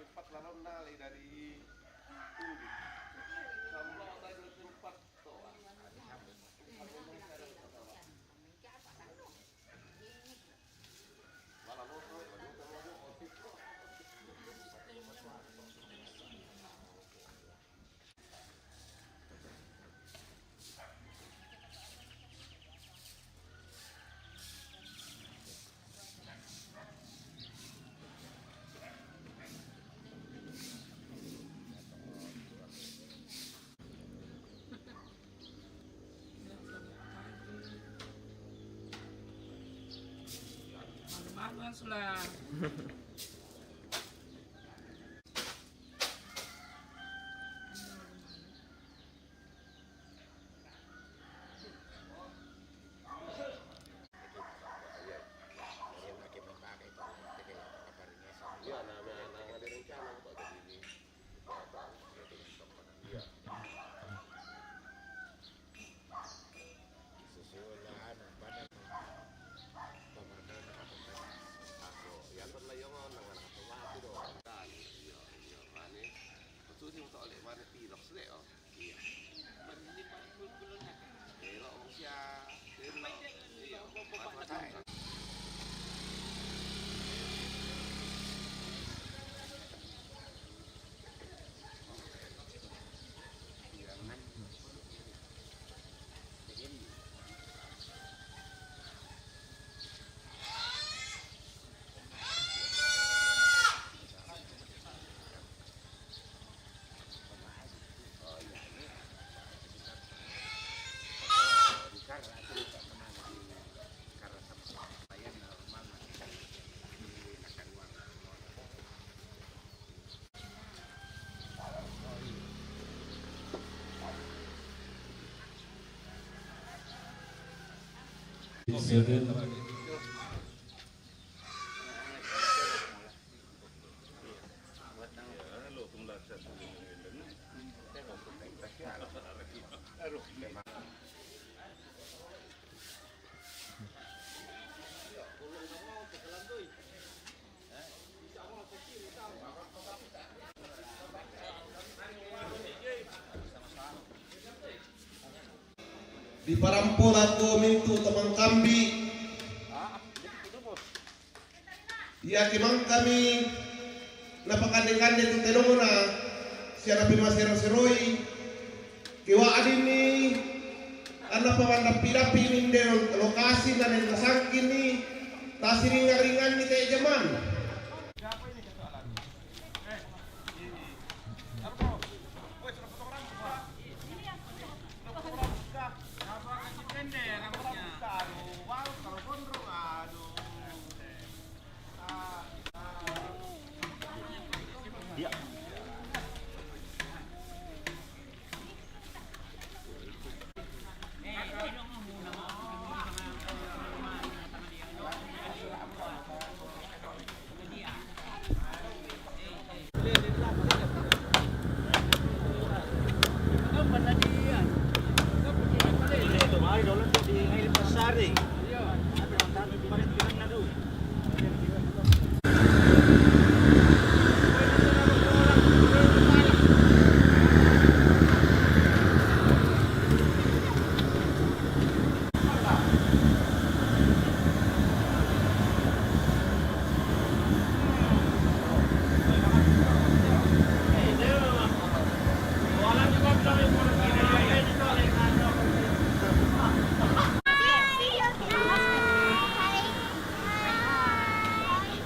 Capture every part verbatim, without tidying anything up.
Cepat lalu nale dari Tunggi. Sama dari cepat. Malu-malu sudah. Diparampola ko mintu' to mangkambi'. Iya ke mangkami napakande-kande tu telongna, sia napemasero-seroi, ke wa'dinni, anna pamandappi-dappi minde lokasi na nasangkini, tasiringa-ringanni te jaman.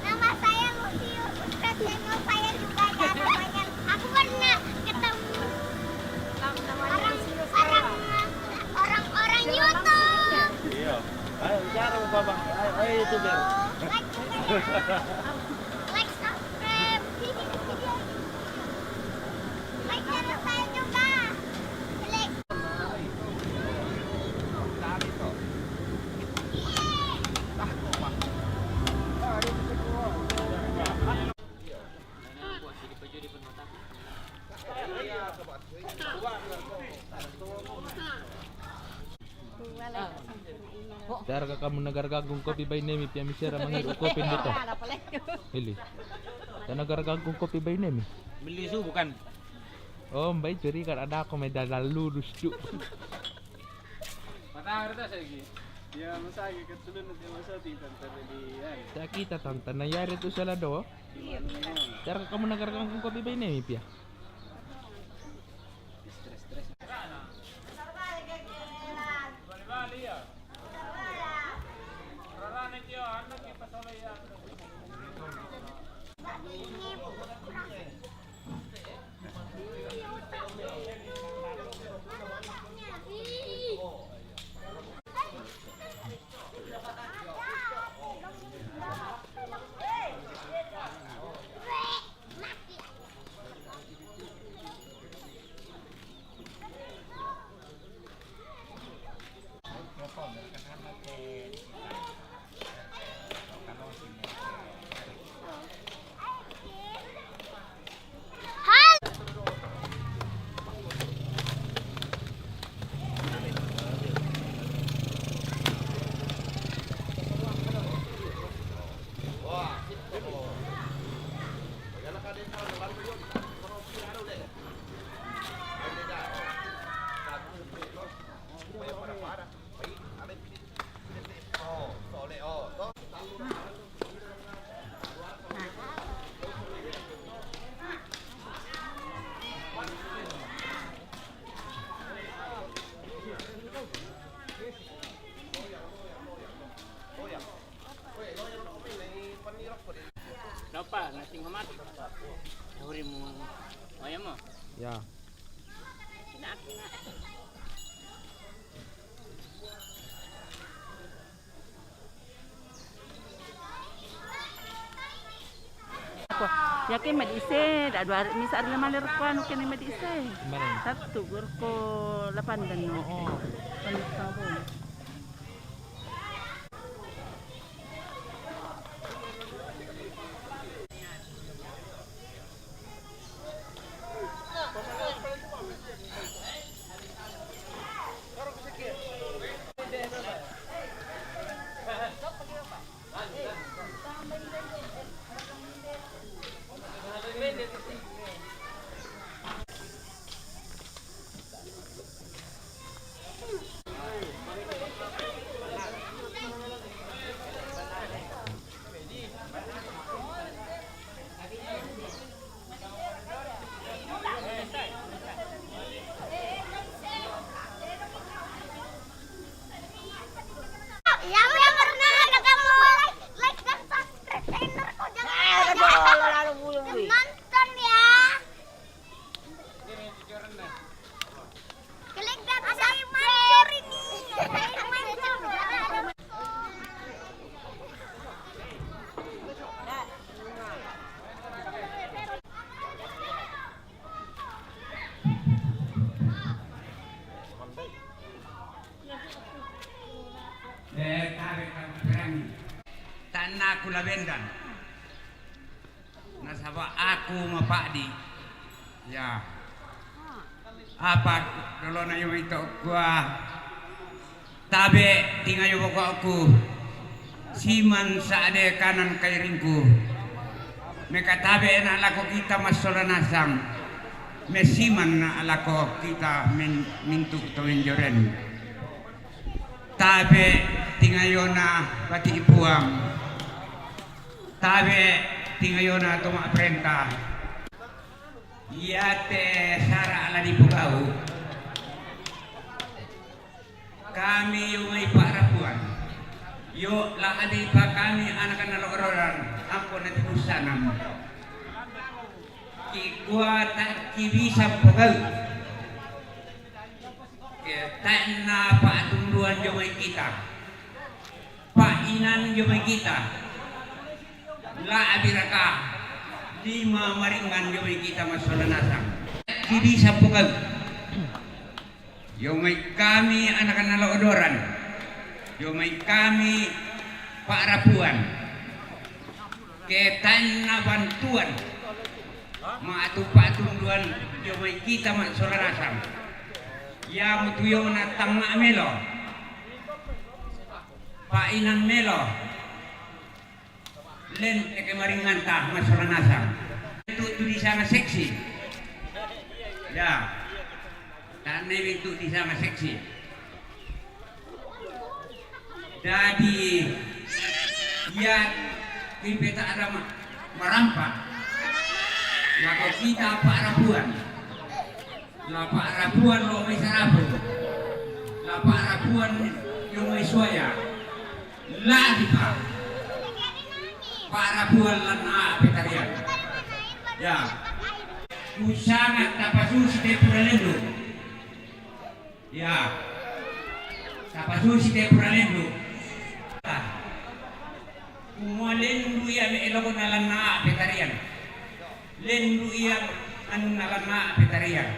Nama saya Lucius Crescendo, saya juga jago banyak. Aku pernah ketemu orang, orang, orang-orang YouTube. Iya. Ayo, bicara sama Bapak. Ayo, ayo, YouTuber. Like, like, subscribe. Like channel saya juga. Like. Nagargagong kopi bainemi pia misera mangiru kopi dito. Hili. Nagargagong kopi bainemi. Beli su bukan. Oh, mbai curiga ada aku may dadaludus tu. Matahari ta sa lagi. Ya, masagi katulun na dia masa di tantan di yan. Sa kita tantan na yari tu sala do. Iya. Tara kamu nagargagong kopi bainemi pia. Napa? Nasi Muhammad. Huri mu. Ayam mo? Ya. Yakin madi ise, da dua hari, misa hari lima hari ko anu kene madi ise. Mana? Satu gor ko lapan dan. Oh, oh. Lapan tahun. Yang, yang pernah ada kamu like, like dan subscribe channel ko, jangan lupa nonton ya. Klik dan subscribe. Eh, tabe kan perang. Tanah kula bendan. Nasaba aku mapa'di. Ya. Apa dolona yo ito kua. Tabe tingayo boko'ku. Siman sa'de kanan kairingku. Mekatabe na lako kita massola nasang. Mesiman na lako kita min-, mintu to menjoren. Tabe tingayona pati puang. Tabe tingayona to ma'parenta. Iate sara' la dipogau'. Kami yo mai pa'rapuan. Yo la adipa kami anakanna lo'roran, ampo natibussanang. Kikua takkibisa pogau'. Ke taenna pa'tunduan jomai kita. Pa'inan jomai kita. La abiraka. Lima maringngan jomai kita massola nasang. Kibisa pogau'. Jomai kami anakanna lo'roran. Jomai kami pa'rapuan. Ke taenna bantuan. Ma'tu pa'tunduan jomai kita massola nasang. Iamotu yona tang ma'melo. Pa'inang melo. Len eke maringanta masola nasang. Tu, tu disanga seksi. Ya. Tanne tu disanga seksi. Jadi, ya, kita ada ma-, marampa. Ya, kau kita apa rapuan. La pa'rapuan lo' mai Sarapu. La pa'rapuan yo mai Suaya. La'bi pa. Pa'rapuan lanna Petarian. Ya. Kusanga tapasusi te pura lendu. Ya. Tapasusi te pura lendu. Kumua lendu iya me eloko na lanna Petarian. Lendu iya anunna lanna Petarian.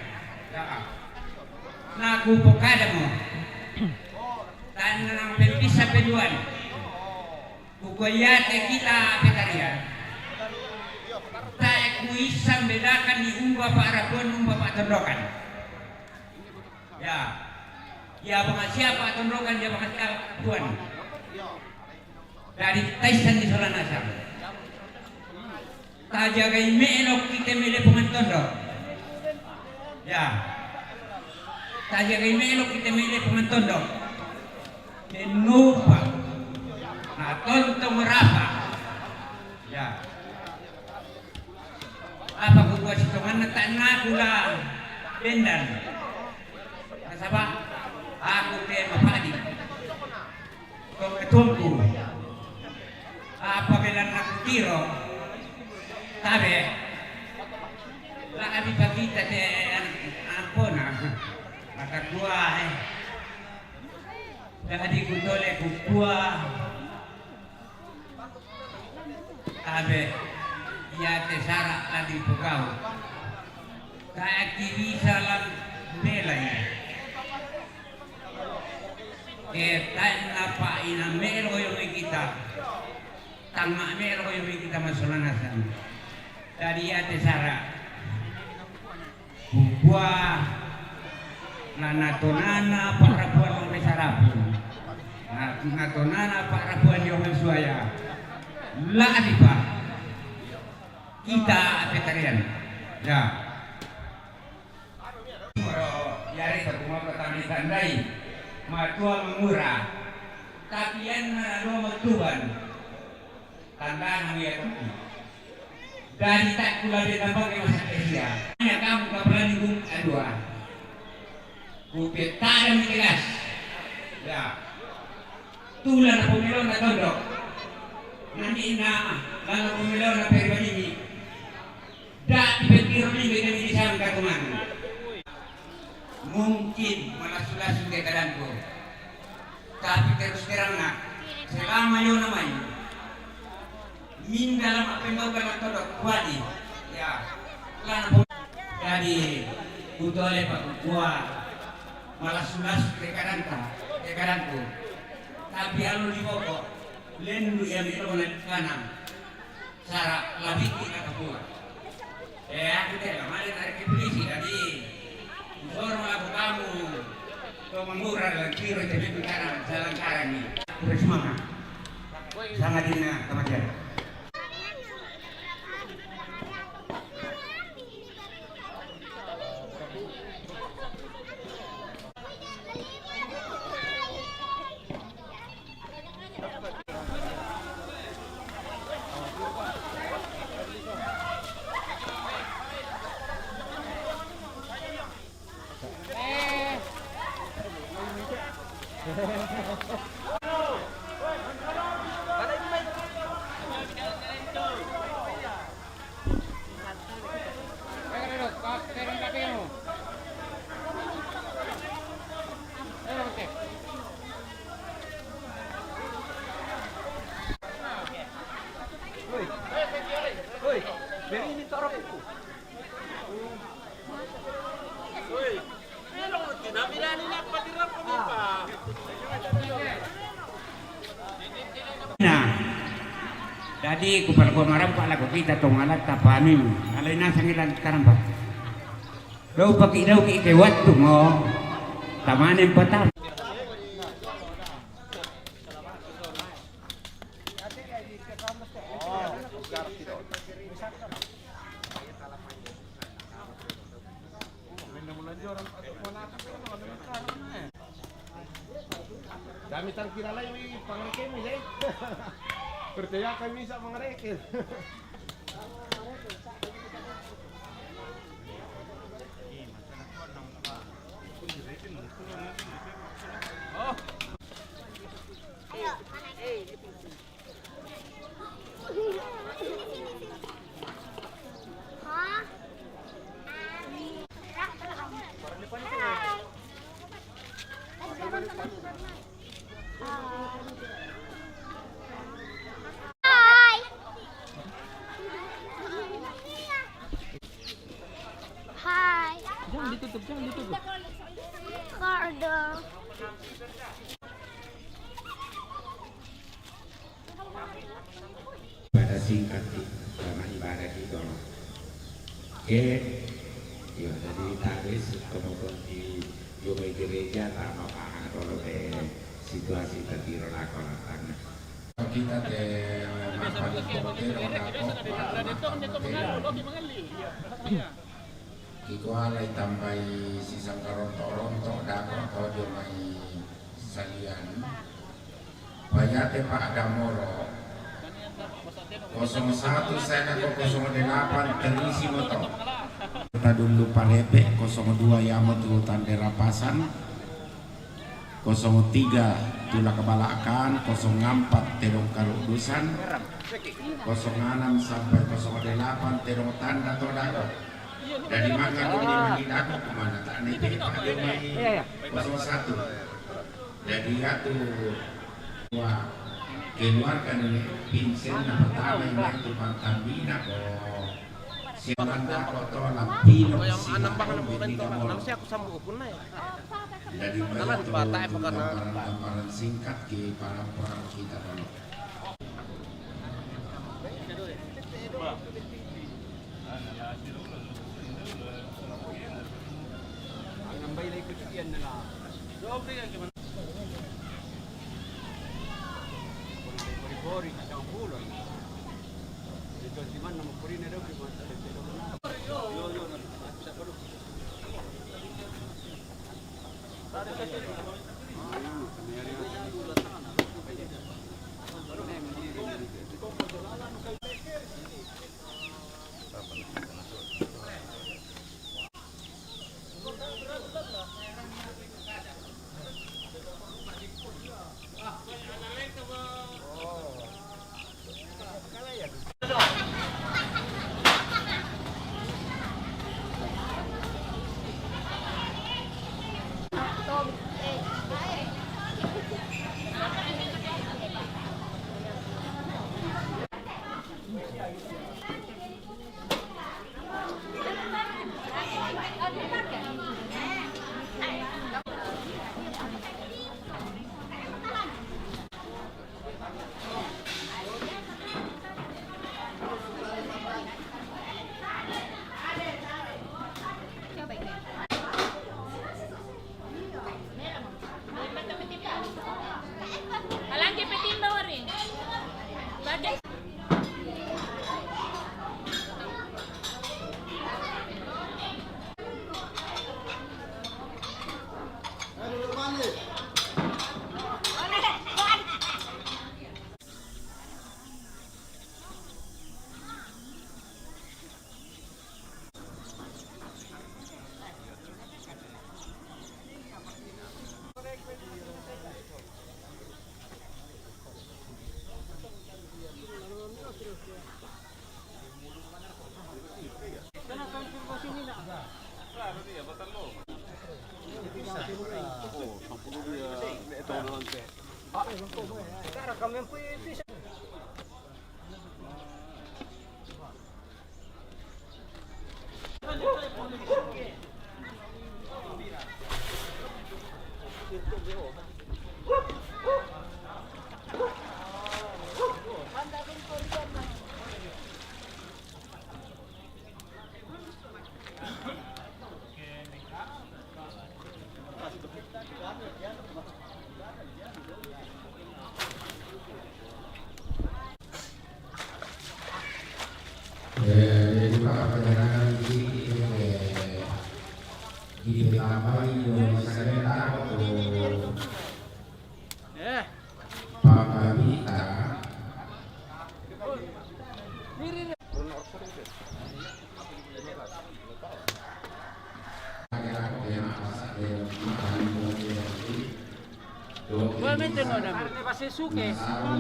Ya. Na kupokada mo. Tanna nang pempissa peduan. Kukua iate kita Petarian. Tae kuissa bedakan di umba pa'rapuan, umba pa'tondokan. Ya. Ya bangsia pa'tondokan, ya bangsia pa'rapuan. Dari taisan di sola nasang. Tajagai me'lok kita mele pongan tondok. Ya. Tajagai me'lok kita mele pongan tondok. Tennupa. Na tontong rapa. Ya. Apa kukua sitonganna tanna kula bendan. Nasaba aku te mapadi. Tong ketuangku. Apa belanna kutiro. Tabe. La abi pakita te an-, ampona. Maka kua, eh. Jadi kutole kukua. Tabe, iate sara' la dipogau. Tae' kibisa lan belai. Ke tae' napa'ina me'loko yo mai kita. Tangnga' me'loko yo mai kita massola nasang. Dadi iate sara'. Kukua, na natonana pa'rapuan lo' mai Sarapu. Na, natonana pa'rapuan lo' mai Suaya. La'bi pa. Kita Petarian. Ya. Yari satu mau petani tandai. Matua mangura. Tapi yang na dua matuan. Tandana mo iya tongki. Dari takku la de' na pake masakke sia. Hanya kamu kapalani gum adua. Kupetadang tegas. Ya. Tula na pemilona tondok. Nanti na lana pemilona peribadini. Dati petiro ni beda di sangka teman. Mungkin malasu-lasu te kadangku. Tapi terus terang na, selama yo namai, minda lama pendoka na todok kuali, ya, lana po-, jadi, kutole pa kukua, malasu-lasu te kadangka, te kadangku. Tapi anu di boko, lendu ya melo na kanang. Sara' labiki nakapua. Eh, aku te kamari tarik polisi, jadi soro aku kamu to mangura lan tiro jadi bicara jalan karang ni. Aku semangat. Sangat dina kematian. Nah, jadi kupalako marampa lako kita tong alat tapanu. Alai nasang ilan karampa. Dau paki dau ki ke wattu mo. Tamanen patah. Kami tang kira lai mi pangreken mi deh. Percaya kami sa pangreken. Hai. Jangan ditutup, jangan ditutup. Kok ada? Ibadah singkat sih, karena ibadah di dono. Oke, ya, jadi tadi kemudian di Jumai gereja sama Pak Angkor deh, situasi tadi rola kolatang. Kita te mapalipong te rola ko. Iko alai tambai sisangkaronto-ronto dako tojo mai salian. Payate Pak Damoro. Kosong satu saya ko kosong delapan terisi moto. Kita dulu Parepe kosong dua Yamo Turutan Derapasan. Kosong tiga Tulak Balakan, kosong empat Terong Karudusan, kosong enam sampai kosong delapan Terong Tanda Todako. Dari maka kami mengidako kemana tak nih Pak Jomai kosong satu. Dari atu wah keluarga nih Vincent na pertama yang itu Pantambina ko. Sialan dako to lampino. Yang anam bahkan mau bentuk, anam siya aku sambung ukun na ya. Jadi anam bata ya, bukan gambaran-gambaran singkat ke para perang kita dulu. Ang nambay na ikut iyan na lang. Sobri ang gimana? Kori-kori, isang bulan. Ito, di man na magpuri na daw, di man.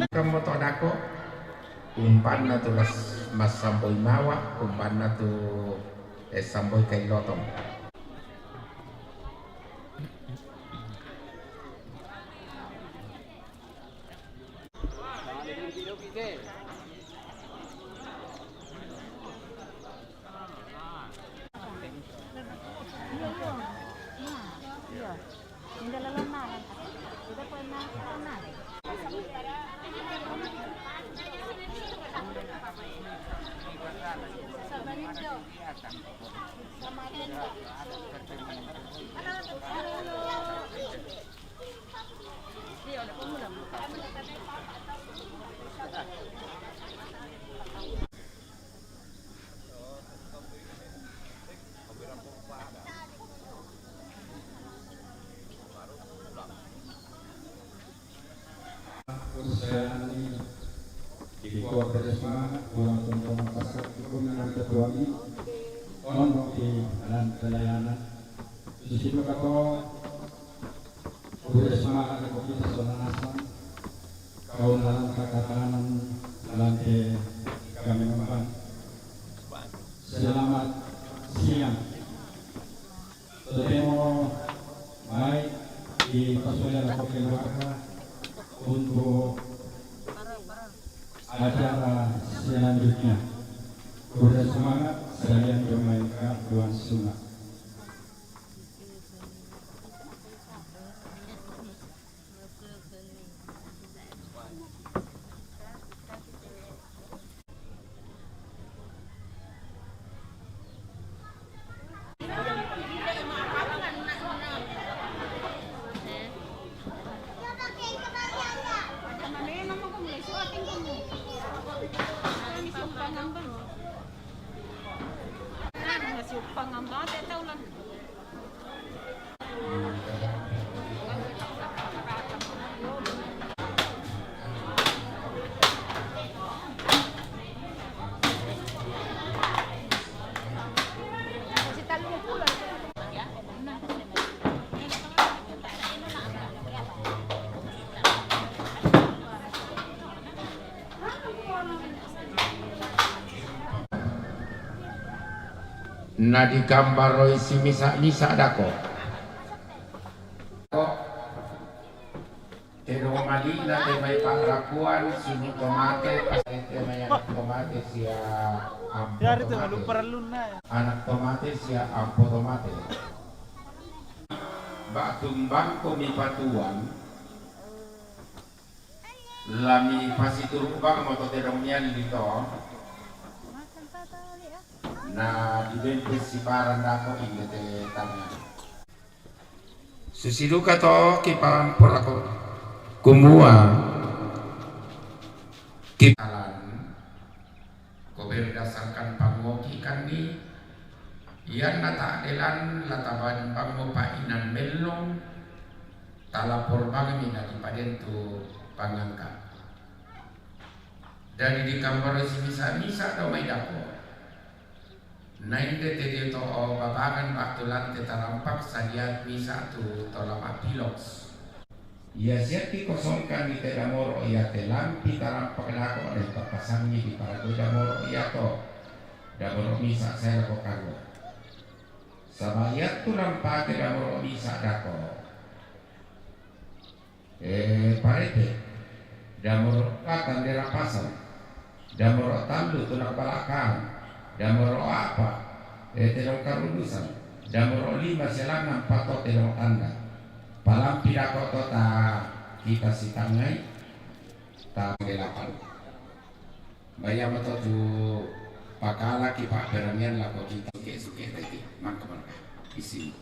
Kammo to dako, umbanna tu las massamboi mawa, umbanna tu, eh, samboi kailotong. Kursayani di kuarter semangat, buang tentang pasar hukum yang tertuang, onok di dalam pelayanan. Di situ kata, kursayani ko kita sonasang, kau dalam kakatanan, dalam ke kami memang. Selamat siang. Totemo mai di pasukan keluarga untuk acara selanjutnya. Kuda semangat, sekalian bermain kartu sungai. Na digambaroi simisa-misa dako. Tedong mali'na te mai pa'rakuan, sunu to mate, pas te mai anak to mate sia ampo to mate. Anak to mate sia ampo to mate. Ba'tu mbangko mipatuang, lami pasituru bangmo to tedong mialli to. Na dibempe sibarang dako inde te tangan. Susi duka to kiparampo lako kumua kipalan. Ko berdasarkan pangoki kami, ianna ta'delan la taban bangmo pa'inan mellong, talapor bangmi na dipadentu pangangka. Dadi dikambaroi simisa-misa do mai dako. Nainde te dio to o babangan ba'tu lante tarampak sadiat misa tu to lama piloks. Ia siappi kosongkan di te damoro ia te lampi tarampak lako dan tapasangi di paragoi damoro ia to. Damoro misa saya lako kagua. Sabayat tu rampake damoro misa dako. Eh, parete, damoro katan derapasan, damoro tallu tulak balakan, damoro apa, eh, tedong karudusan, damoro lima selangan pato tedong tanda. Palampi dako to ta kita sitangai, ta delapan. Maiamo to tu pakalaki pa'perangian lako kita suke-suke tadi. Mangka mangka. Isi.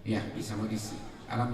Ya, bisa mo disi. Alam.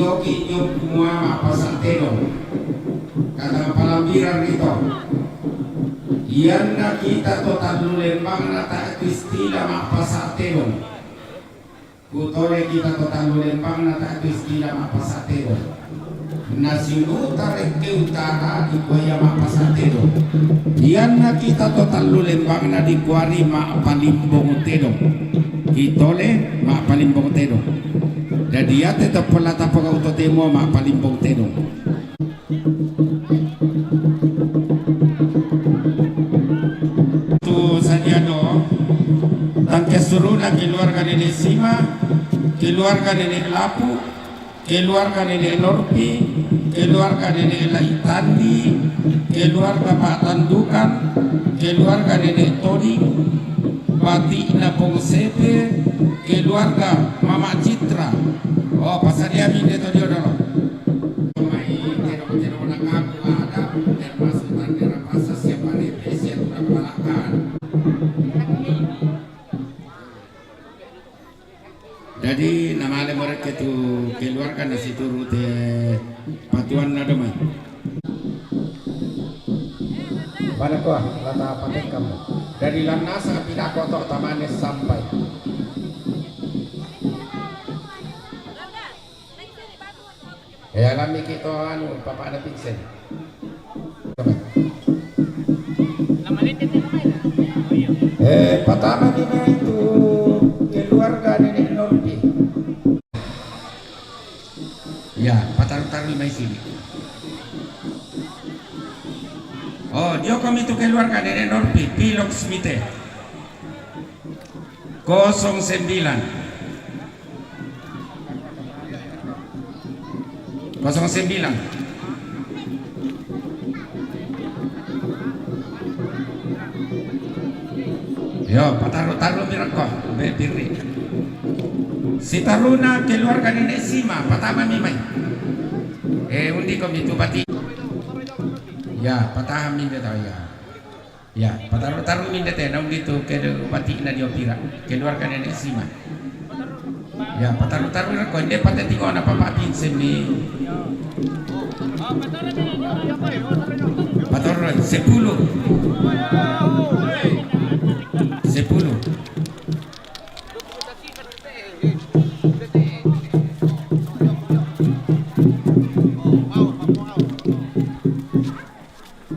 Toki nyo kumua ma'pasa' tedong. Kata palambiran ito. Iyanna kita to tallu lembangna ta' tistila ma'pasa' tedong. Kutole kita to tallu lembangna ta' tistila ma'pasa' tedong. Nasinuta rekke utara dikua iya ma'pasa' tedong. Iyanna kita to tallu lembangna dikuari ma'palimbong tedong. Kitole ma'palimbong tedong. Dadi iyate to pola tapogau' totemo ma'palimbong tedong. Tu sadia do, tangke suruna keluarga Nene' Sima, keluarga Nene' Lapu, keluarga Nene' Norpi, keluarga Nene' Laitandi, keluarga Pa'tandukan, keluarga Nene' Toding, bati'na Pong Sepe, keluarga Mama' Citra. Oh, pasadiami de to dio dolo. Mai tedong-tedong na kapu ada, termasuk tande rapasa siapa repe, siapa balakkan. Jadi, namale mo rekke tu keluarga na situru' te patuanna do mai. Bana tua, lata patekam. Jadi, lannasa pidako to tamane sampai. Eh, alami ki to anu, papa'na Vincent. Eh, patama ni mai tu keluarga Nene' Norpi. Ya, pataru-taru mai sini. Oh, dio komi tu keluarga Nene' Norpi, Pilok Smite. Kosong sembilan. Kosong sembilan. Yo, pataru-taru mi rokko, be pirri. Sitaruna keluarga Nene' Sima, patama mi mai. Eh, undi komi tu bati. Ya, patama mi de tau ya. Ya, pataru-taru mi de te, na undi tu ke bati'na dio pira, keluarga Nene' Sima. Ya, pataru-taru rokko, inde pate tingona Papa Vincent mi. Patorro, sepuluh. Sepuluh.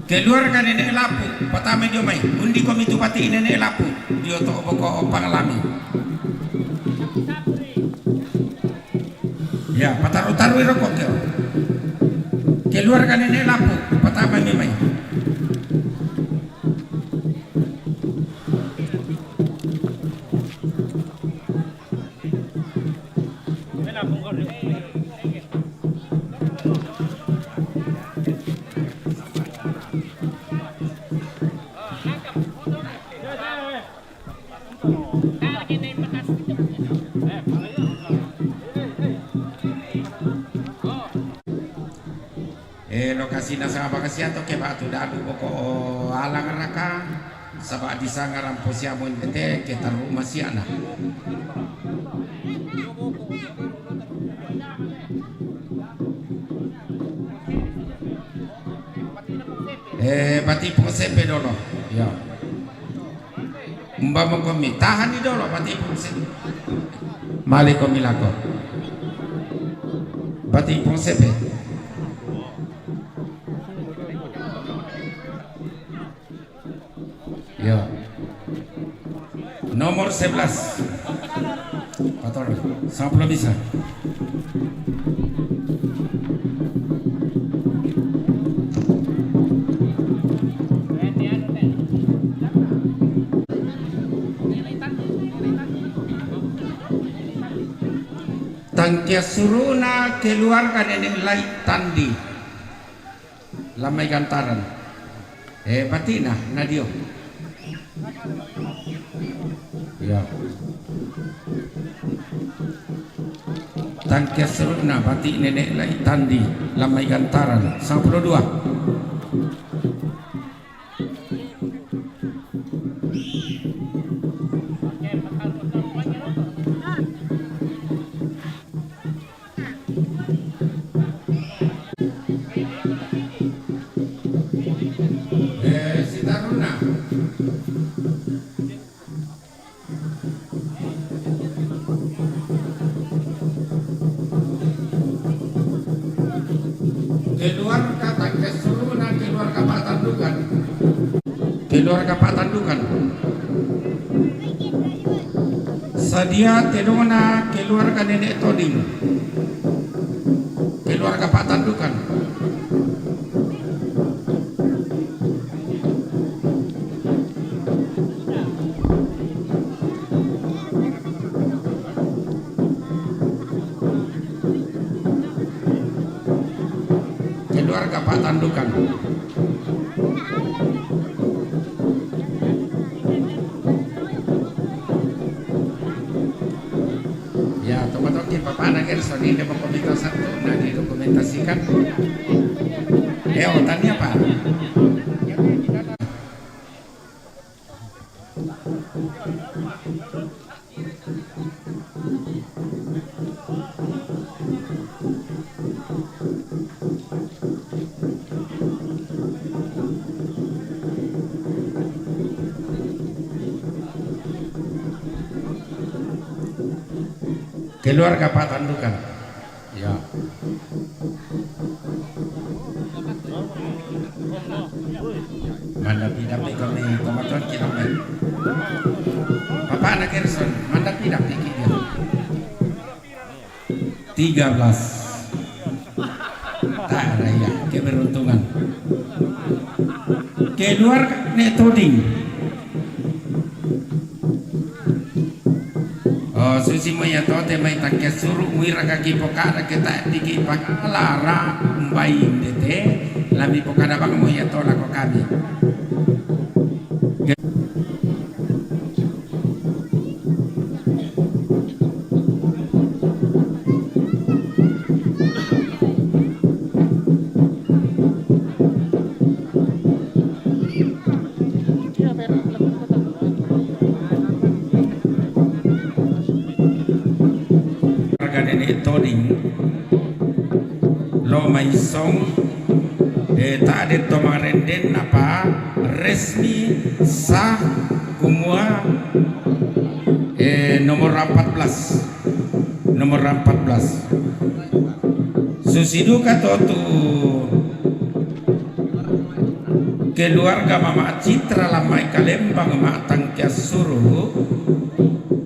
Keluarga Nene' Lapu, patama dio mai. Undi komi tu bati' Nene' Lapu, dio to boko pangalami. Ya, pataru-taru rokko keo. Keluarga Nene' Lapu, patama mi mai. Eh, lokasina saba' kasiato ke batu dadu boko alang raka, saba' disangaran posiamo indete ke taru masiana. Eh, bati' Pong Sepe dolo. Ya. Umbamo komi, tahani dolo, bati' Pong Sepe. Male komi lako. Bati' Pong Sepe. Yo. Nomor sebelas. Pator, samplo bisa. Tangkias suru'na keluarga Nene' Laitandi. Lammai Gantaran. Eh, bati'na, na dio. Ya. Tangkias suru'na, bati' Nene' Laitandi, Lammai Gantaran, samplo dua. Keluarga Tangke Suru na keluarga Patandukan. Keluarga Patandukan. Sadia tedongna keluarga Nenek Toding. Keluarga Patandukan. Keluarga Patandukan. Ya, tunggu-tunggu, Papa na Gerson ini dokumentasi satu, nah, didokumentasikan. Eh, oh, tanya, Pak. Keluarga Patandukan. Ya. Manda pida pe kami komaton kita mai. Papa na Gerson, manda pida pe kita. Tiga belas. Tak ada ya, keberuntungan. Keluarga Nek Toding. Oh, susi mo ya to te mai Tangke Suru, muira kaki pokada ke ta tiki pakala ra umbai ndete, lami pokada bang mo ya to lako kami. Warga Nenek Toding, lo maisong, eh, tak ada tomarenden apa resmi sah kumua, eh, nomor empat belas. Nomor empat belas. Susi duka to tu keluarga Mama Citra lamai kalembang ma Tangke Suru,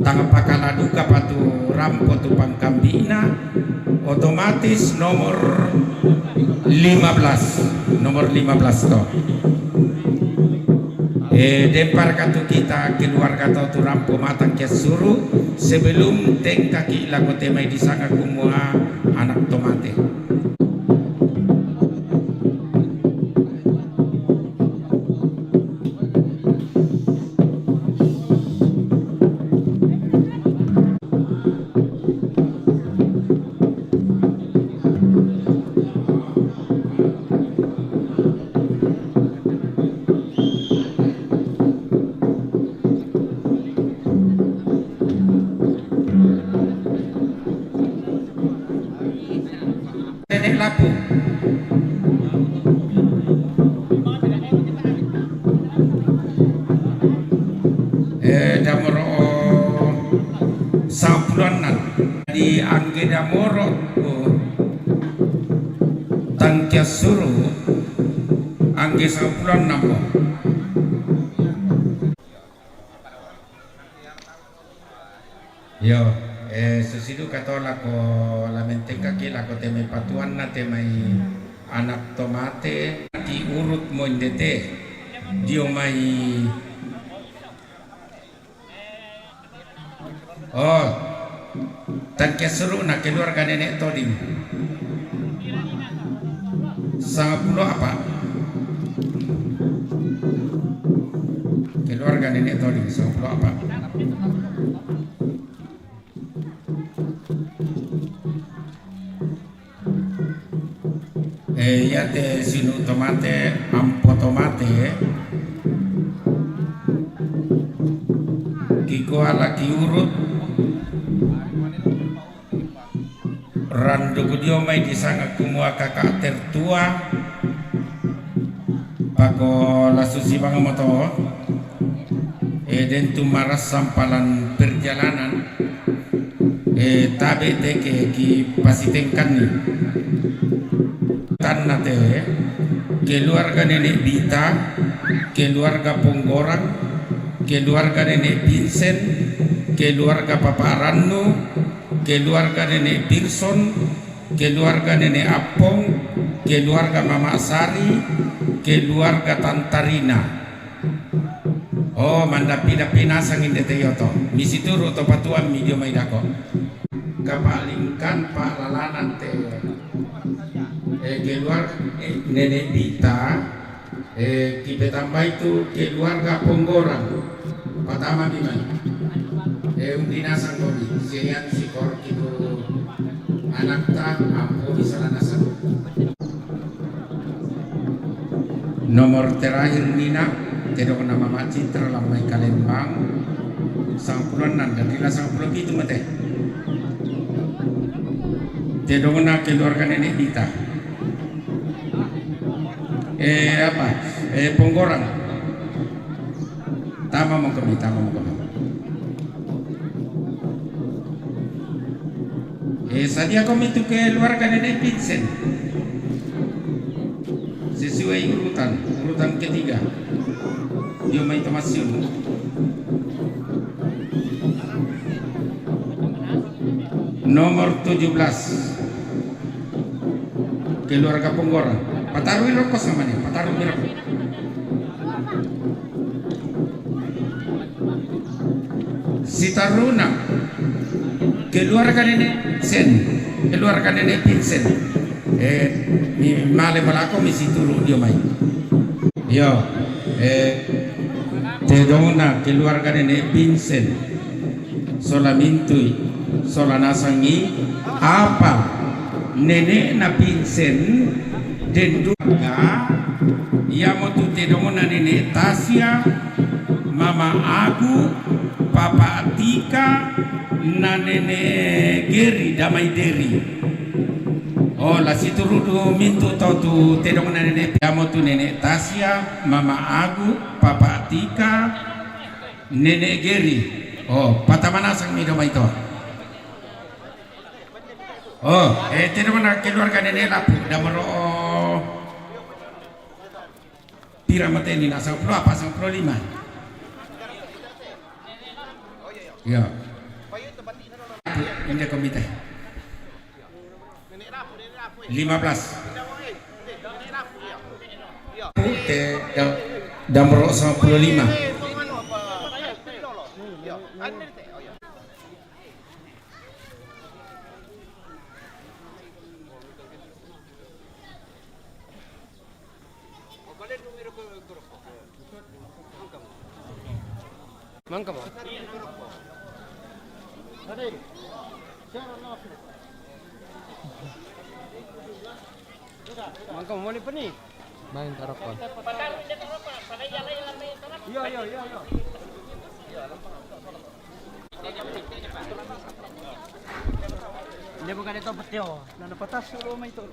tang pakala duka patu rampo tu pangkambina, otomatis nomor lima belas, nomor lima belas to. Eh, dempar katu kita keluarga to tu rampo ma Tangke Suru, sebelum tengkaki lako te mai disanga kumua anak tomate. Nenek Lapu. Eh, damoro sampuluannan. Di angge damoro, oh, Tangke Suru, angge sampuluannan mo. Yo, eh, susi duka to lako lamen tengkaki lako te mai patuanna te mai anak tomate, ki urut mo indete. Dio mai. Oh, Tangke Suru na keluarga Nenek Toding. Sanga pulo apa? Keluarga Nenek Toding, sanga pulo apa? Eh, iate sinu tomate, ampo tomate, kikoala kiurut, Randuku dio mai disanga kumua kakak tertua, pako lasusi bang moto, e, den tu maras sampalan perjalanan, e, tabe teke ki pasitengkanni. Nate, keluarga Nenek Bita, keluarga Ponggorang, keluarga Nenek Vincent, keluarga Papa Rannu, keluarga Nenek Pirson, keluarga Nenek Appong, keluarga Mama Sari, keluarga Tantarina. Oh, mandappi-dappi nasang inde te yoto. Misituru to patuammi dio mai dako. Kapalingkan palalanan te. Eh, keluar, eh, Nenek Bita, eh, kipetambai tu keluarga Ponggorang. Patama mi mai. Eh, undi nasang komi. Sean sikor kitu anakta, ampo misalana satu. Nomor terakhir Nina, tedongna Mama Citra Lamai Kalembang, sangpuluh enam dan Nina sangpuluh pitu mate. Tedongna keluarga Nenek Dita. Eh, apa? Eh, Ponggorang. Tama mo kami, tama mo kami. Eh, sadia komi tu keluarga Nenek Vincent. Sesuai urutan, urutan ketiga. Dio mai Tomasium. Nomor tujuh belas. Keluarga Ponggorang. Pataru mi roko sama ni, pataru mi roko. Sitaruna. Keluarga Nenek Sen. Keluarga Nenek Vincent. Eh, mi male malako misituru dio mai. Io, eh, tedongna keluarga Nenek Vincent. Sola mintui, sola nasangi, apa Nenekna Vincent den duka, iamotu tedongna Nenek Tasya, Mama Agu, Papa Tika, na Nenek Geri, Damai Deri. Oh, la situru du mintu tau tu tedongna Nenek, iamotu Nenek Tasya, Mama Agu, Papa Tika, Nenek Geri. Oh, patama nasang mi dio mai to. Oh, eh, tedongna keluarga Nenek Lapu, damoro pira mate ni, na sangpulo apa, sangpulo lima? Io. Inde komite. Lima belas. Te, da-, damoro sangpulo lima. Mangka mo? Mangka mo mani pani? Main tarapon. Iyo, iyo, iyo, iyo. Dia bukan itu betul. Nana patas suruh main itu.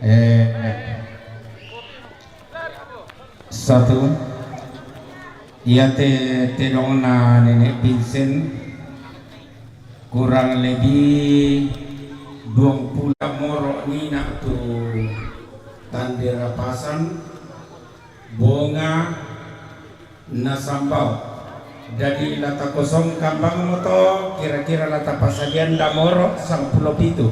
Eh, satu, iate tedongna Nenek Vincent, kurang lebih duang pulo moro nina tu tande rapasan, bonga, na sambao. Jadi la takosong kambang mo to, kira-kira la tapasadian damoro sangpulo pitu.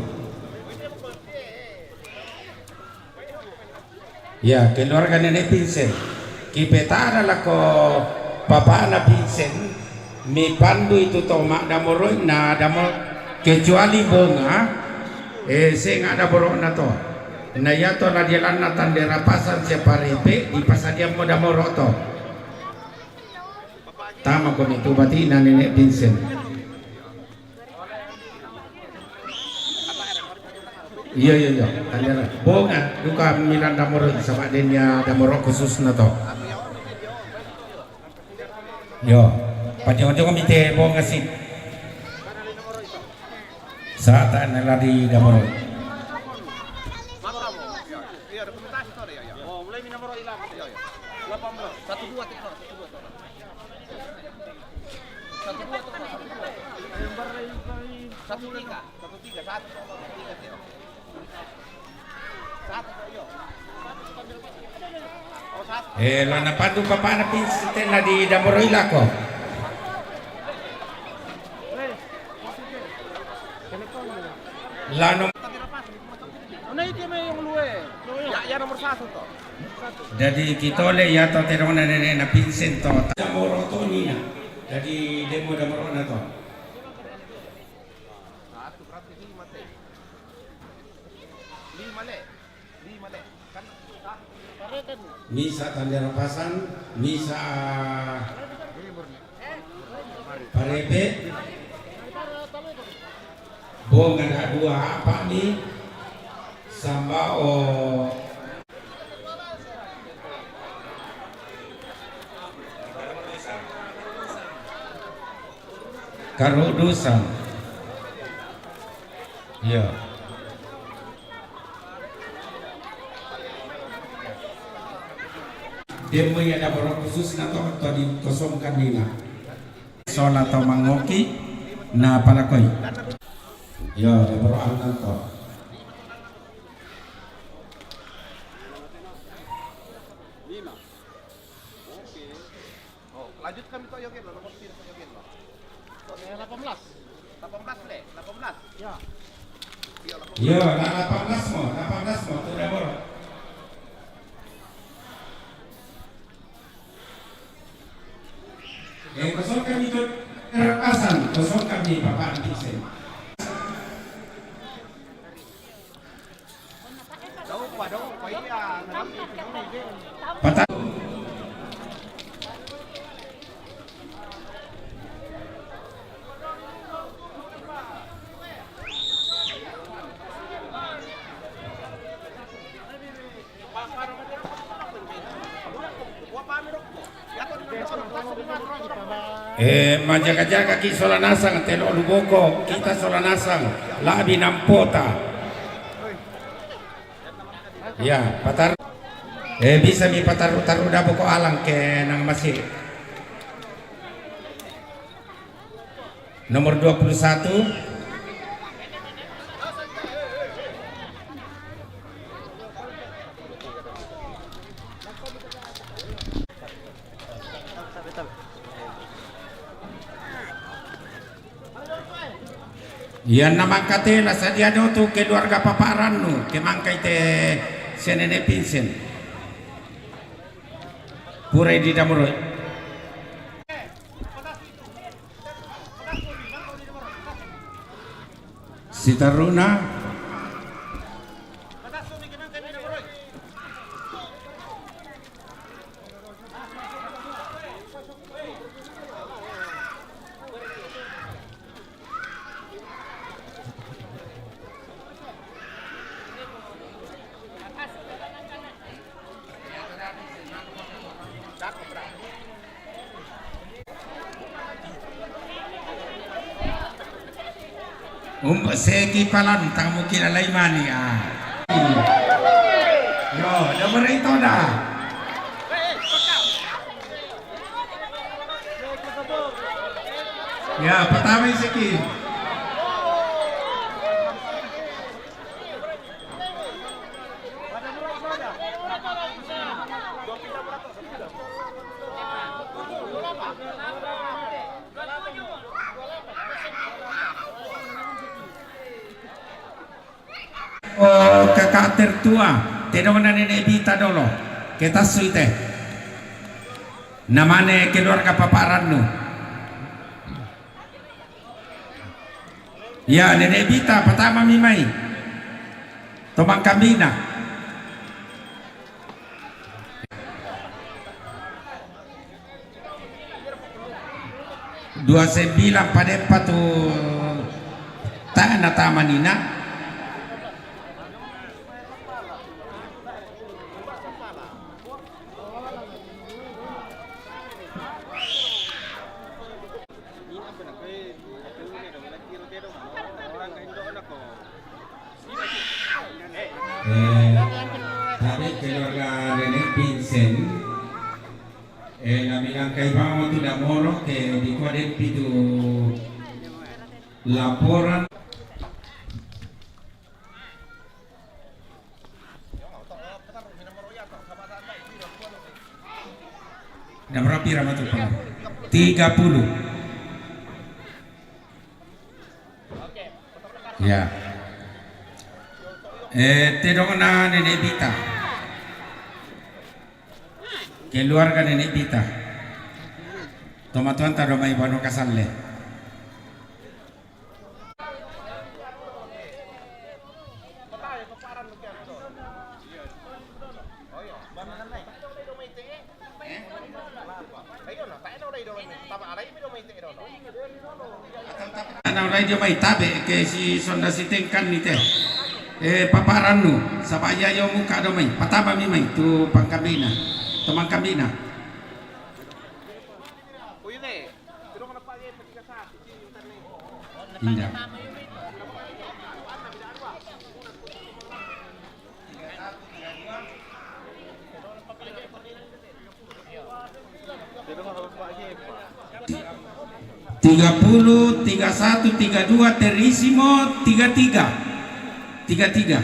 Ya, keluarga Nenek Vincent. Kipetana lako papana Vincent, mi pandu itu to ma damoro na damo, kecuali bonga, eh, senga damoro na to. Na yato la dialanna tande rapasan sia parepe, dipasadian mo damoro to. Tama komi tu batina Nenek Vincent. Iyo, iyo, iyo. Tandera. Bonga duka milan Damoro, sabab dena Damoro khususna to. Iyo. Pajongo-jongo mite bonga si. Sata na ladi Damoro. Eh, la napandu papana pinsi tena di Damoro ilako. Lano. Jadi kitole ya to terona nene na pinsen to. Damoro to nina. Jadi demo Damoro na to. Misa Tandera Pasang, misa Parepe, bonga na dua apa ni, sambao. Karudusan. Iya. Demo ya Damoro khususna to, to dikosongkan nina. Sola to mangoki na palakoi. Yo, Damoro antan to. Lima. Oke. Oh, lanjut kami to Yogen lo, nomor tiga to Yogen lo. Delapan belas. Delapan belas le, delapan belas. Ya. Iya, delapan belas. Iya, na delapan belas mo, delapan belas mo, tu Damoro. Eh, kosong kami tu Pasang, kosong kami Bapak Antiksen. Patang. Eh, majaga-jaga ki sola nasang, telo luboko, kita sola nasang, labi nampota. Ya, patar. Eh, bisa mi pataru-taru dabo ko alang ke nang masih. Nomor dua puluh satu. Iya, na mangkate la sadia do tu keluarga Papa Rannu, ke mangkai te senene pinsen. Pura di Damoro. Sitaruna. Umba seki palan tamu kila lai mani, ah. Yo, da merito da. Ya, pertama seki. Oh, kakak tertua, tedong na Nenek Bita dolo. Kita suite. Namane keluarga Papa Rannu. Ya, Nenek Bita, pertama mi mai. Tomang kambina. Dua sembilan pada empat tu tak na tamanina. Eh, tadi keluarga Nenek Vincent, eh, nami langkai bamo tu Damoro ke di kua den pitu laporan. Nomor pira ma tu, Pak? Tiga puluh. Ya. Eh, tedong na Nenek Bita. Keluarga Nenek Bita. Tomatuanta do mai bano kasalle. Ana rai dia mai tabe ke si sonda si tengkan ni te. Eh, paparannu, saba iya yo muka do mai. Patama mi mai tu pangkambina. Teman kambina. Indah. Tiga puluh, tiga satu, tiga dua, terisimo, tiga tiga. Tiga tiga.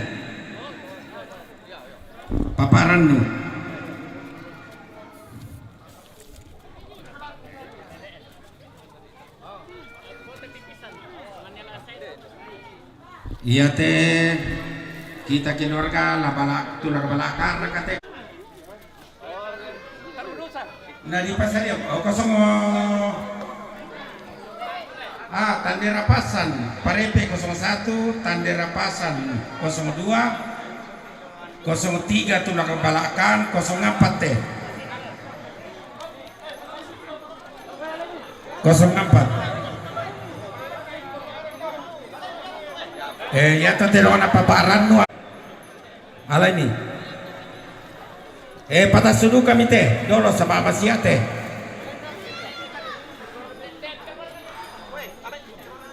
Paparannu. Iya te, kita keluarga la bala, tu la bala karena kate. Nah, di pasar ya, oh, kosong, oh. Ah, Tandera Pasan, Parepe kosong satu, Tandera Pasan kosong dua, kosong tiga tu la balakan, kosong empat te. Kosong empat. Eh, ya, tante dona paparannu. Alai mi. Eh, patassu duka mi te. Dolo saba masiate.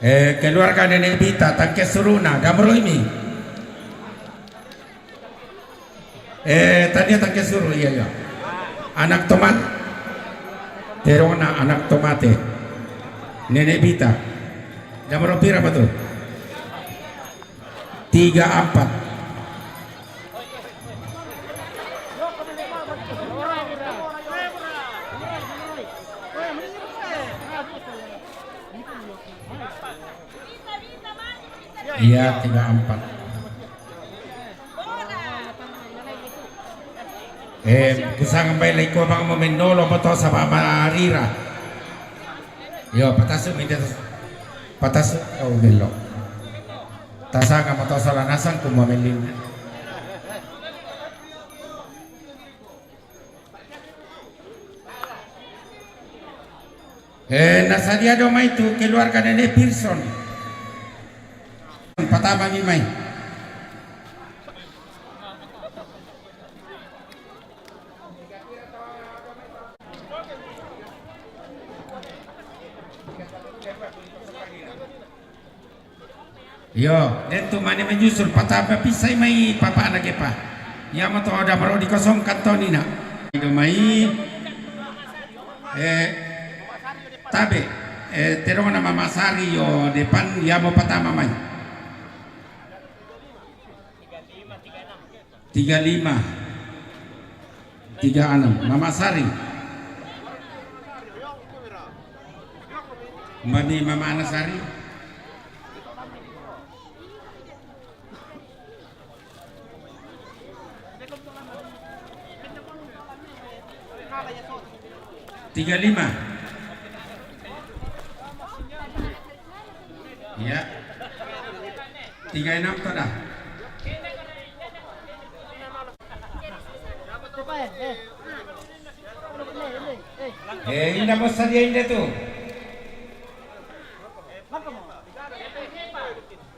Eh, keluarga Nenek Bita, tangke suruna, damroi mi. Eh, tania tangke suru, iya, iya. Anak tomat. Terona anak tomate. Nenek Bita. Damro pira betul? Tiga empat. Iya, tiga empat. Eh, kusanga mbai lai ko bang mo mendolo mo to saba marira. Yo, patasu mi tas. Patasu, oh, bello. Tasanga mo to sala nasang ku mo melin. Eh, nasadia do mai tu keluarga Nenek Pearson. Patama mi mai. Yo, den tu mane menyusul patama pisai mai papa anak epa. Iya mo to damro dikosongkan to nina. Ido mai, eh, tabe, eh, terong nama Masari yo depan, iya mo patama mai. Tiga lima. Tiga enam. Mama Sari. Mbani Mama Anasari. Tiga lima. Iya. Tiga enam to dah. Eh, inda mo sadia inda tu.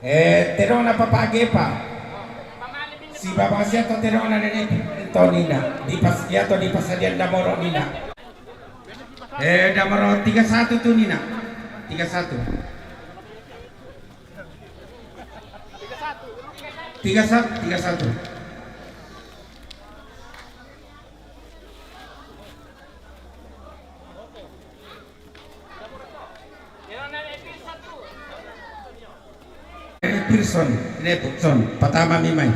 Eh, terong na papa agepa. Si baba sia to terong na nene to nina. Di pas, iya to di pasadian damoro nina. Eh, damoro tiga satu tu nina. Tiga satu. Tiga satu, tiga satu. Son, Nene Son, patama mi mai.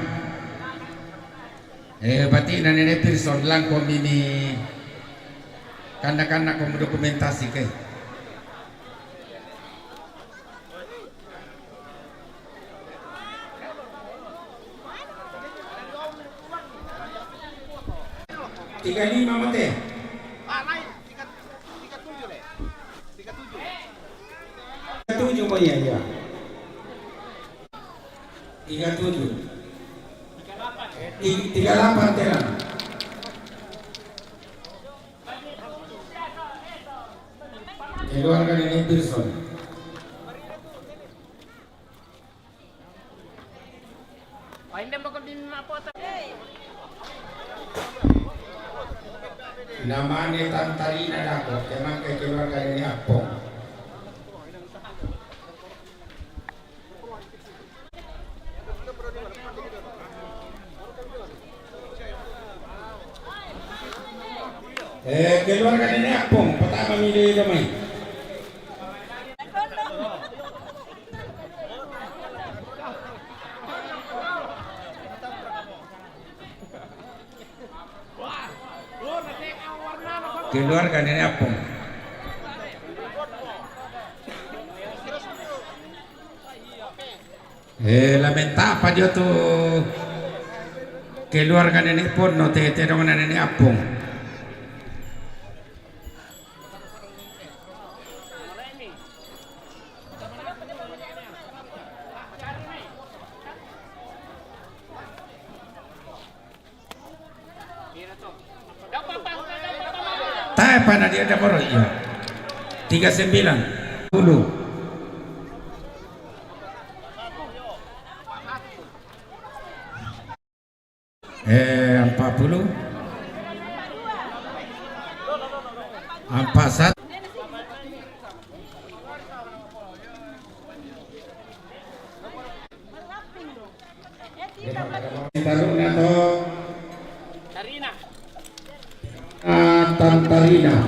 Eh, bati na Nene Pirson, langko mi mi kanna-kanna ko dokumentasi ke. Tiga lima mate. Tiga tujuh mo iya, iya. Tiga tujuh. Ti-, tiga delapan telan. Keluarga Nene Pirson. Namane Tantarina dako, kemangke keluarga Nene Appong. Eh, keluarga Nene Appong, patama mi doi mai. Keluarga Nene Appong. Eh, lamenta apa dio tu keluarga Nene Ponno te, te dong Nene Appong. Tae pana dia ada moro iya. Tiga sembilan puluh. Eh, empat puluh. Empat satu. Taruna to. Tarina. Ah, Tantarina.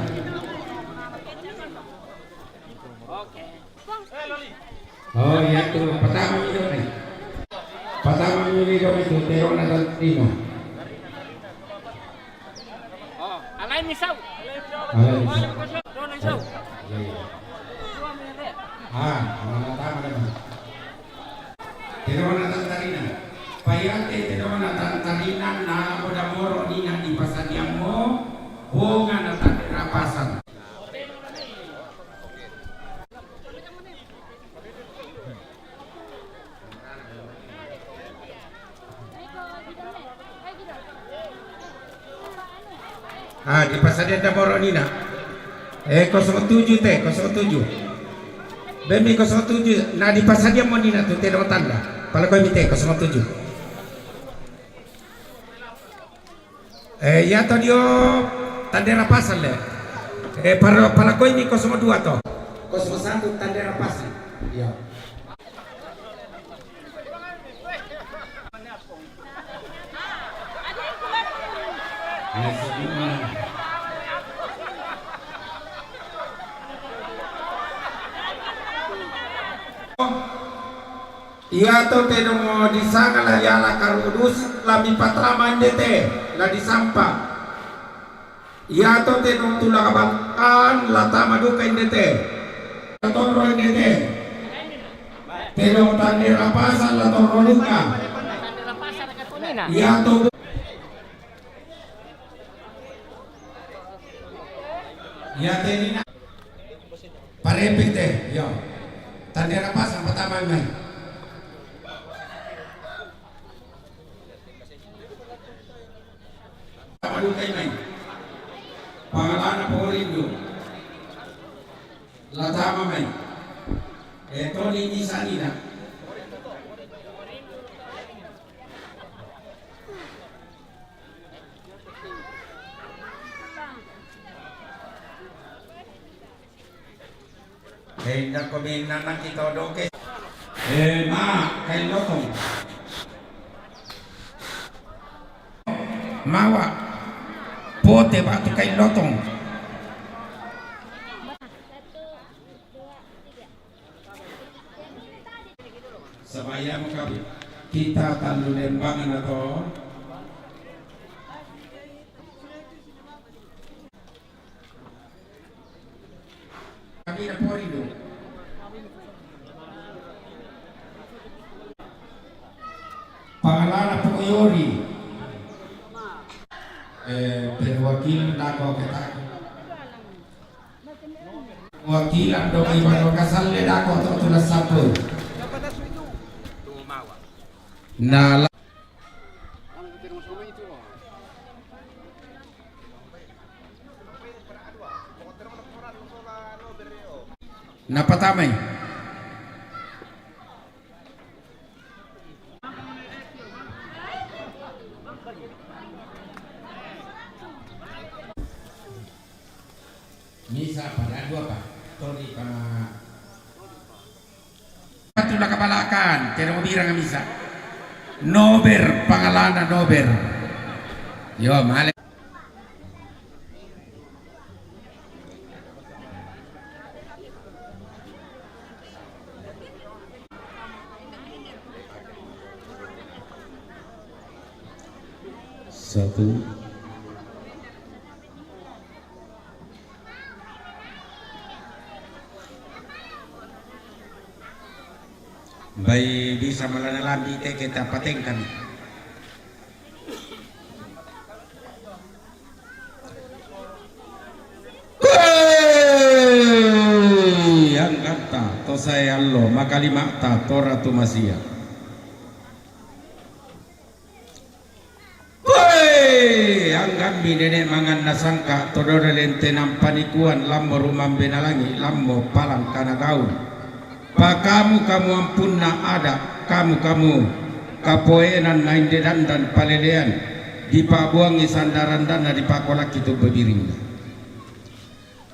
Oke. Oh, iya tu. Patama mi doi. Patama mi doi tu, terona Tantarina. Oh, alai mi sau. Alai mi sau. Dona sau. Iya, iya. Ah, mana tama dama. Terona Tantarina. Paiate terona Tantarina, na boda moro nina dipasadiammo, bonga na tande rapasan. Ah, dipasadian da moro nina. Eh, kosong tujuh te, kosong tujuh. Bemmi kosong tujuh, na dipasadian mo nina tu te dong tanda. Palakoi mi te, kosong tujuh. Eh, iya to dio tande rapasan le. Eh, pala-, palakoi mi kosong dua to. Kosong satu tande rapasan. Iya. Iya to te dong disanga la yala karudus la mipatama ndete la disampa. Iya to te dong tula kabakan la tama duka indete. Toro indete. Te dong tande rapasan la toro duka. Iya to. Iya te nina. Parepit te, yo. Tande rapasan patama mai. Tama duka mai. Pangalana Porindo. La tama mai. E toni ni sanina. Eh, inda ko minanang kita doke. Eh, ma, kain lotong. Mawa. Pote batu kain lotong. Sabaya mo ka Kita tallu lembang na to. Kami na pori do. Pangalana Pokoyori. Eh, perwakilan dako kita. Wakilan do mai Bano Kasalle dako to tulas sampul. Na la- Napatamai. Misa pada dua pa. Todi pa. Patu la kabalakan, tera mo birang misa. Nober, pangalana Nober. Yo, male. Satu. Bai bisa malana lambi teke tapatengkan. Hei, angganta to sae allo, makalimata to Ratu Masia. Hei, anggammi nene manganna sangka to dolo lentenan panikuan lammo rumambe na langi, lammo palangka na gaul. Pakamu-kamu ampunna ada, kamu-kamu kapoenan na inde dandan palelean, dipabuangi sandarandanna dipakolakki tu bebiringna.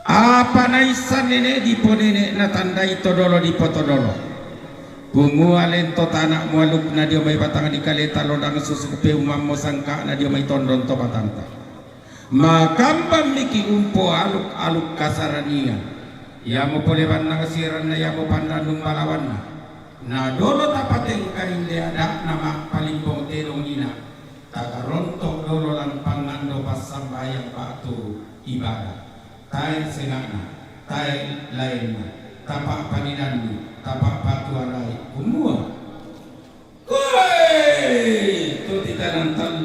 Apa naissan nene diponene natandai to dolo dipo to dolo. Kumua lento tana mualukna dio mai batang di kaleta lodang susuk peumammo sangkana dio mai tondon to batanta. Makambang miki umpo aluk-aluk kasaranian. Iamo pole bannang siranna, iamo pandannung balawanna. Na dolo tapatengka inde ada'na ma palimbong tedong ina. Takarontok dolo lan pangando passambayang ba'tu ibadah. Tae senga'na, tae laenna, tapa panidanni, tapa patualai. Kumua. Koe! To titanan tal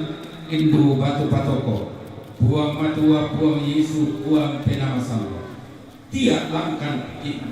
indu batu patoko. Puang Matua, Puang Yesu, Puang Penamasallo. Tia langkan piki,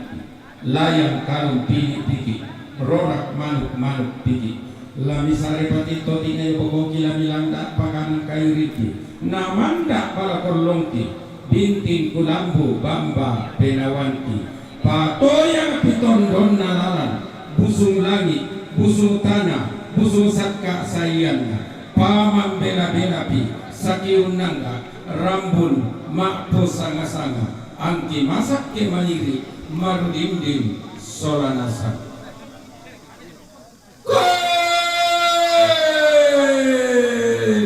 layang kalung pili piki, rorak manuk-manuk piki. Lami sare pati toti ne bokoki lami langda pakan kairiki. Namanda bala kollongki, binting kulambu bamba penawanki. Patoyang pitondonna lalan, busung langi, busung tana, busung sakka saianna. Pamambela-belapi, sakiunnangga, rambun, ma'po sanga-sanga. Angki masakke mairi, marudinding sola nasang. Koe!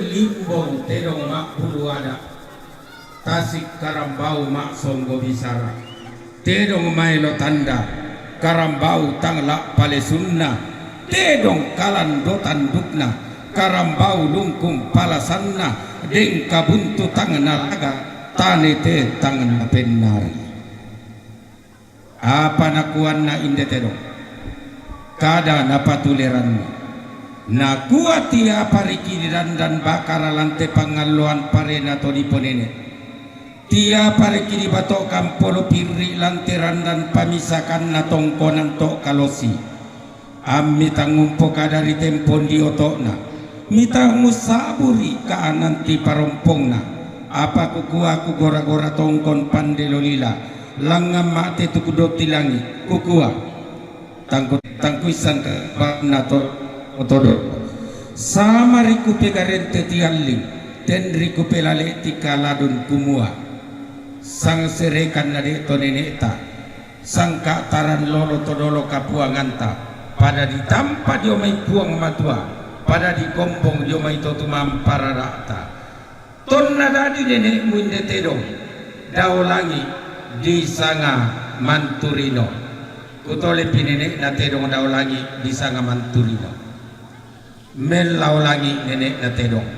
Limbong tedong ma'bulu ada. Tasik karambau ma'songgo bisara. Tedong maelo tanda. Karambau tang la palesunna. Tedong kalan do tandukna. Karambau lungkung palasanna. Deng kabuntu tang nalaga. Tane te tang napennari. Apa nakuanna inde tedong? Kada napatuleranni. Nakua, tiapa riki didandan bakara lante pangalloan parena to diponene. Tiapa riki dibatokan polo pirri lante randan pamisakanna tongkonan to kalosi. Ammi tangumpo kada ri tempon di oto'na, mitang mussaburi kaananti parompongna, apa kukua kugora-gora tongkon pande lolila, langngan mate tu kudotti langi, kukua, tangku-, tangkuissan ka banna to-, otodo. Sama ri kupegarente tialling, tenri kupelale ti kaladun kumua, sangserekan na de to nene'ta. Sangka taran lolo to dolo kapuanganta, pada ditampa dio mai Puang Matua, pada dikombong dio mai to tumampa rara'ta. Tonna dadi nene'mu inde tedong, dao langi disanga manturino. Kutolepi nene'na tedong dao langi disanga manturino. Mellao langi' nene'na tedong.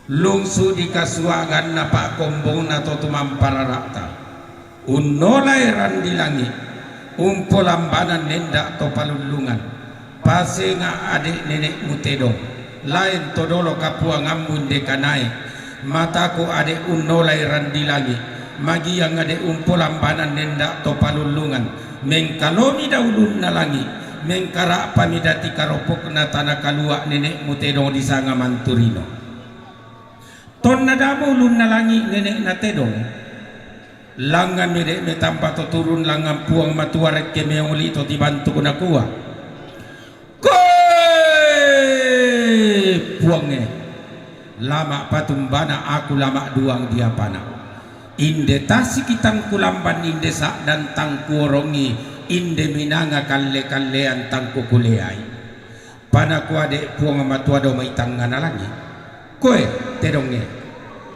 Lungsu' dikasuanganna pa'kombongna to tumamparara'ta. Unnolai randi langi', umpolambanang nenda' to palullungan. Pasenga' ade' nene'mu tedong, laen to dolo kapuangammu inde kanae. Mataku ade' unnolai randi langi', magiang ade' umpolambanang nenda' to palullungan. Mengkalomi daulunna langi', mengkara'pami dati karopokna tana kalua' nene'mu tedong disanga Manturino. Tonna damo ulunna langi' nene'na tedong, langngammi de' metamba to turun langngan Puang Matua rekke meoli' to tibantuk nakua, "Koe Puangnge, lama' patumbana aku lama' duang diapana. Inde tasiki tangkulamban inde sa'dan tangkuorongi inde minanga kalle-kallean tangkukuleai." Panakua de' Puang Matua dao mai tangngana langi', "Koe tedongnge,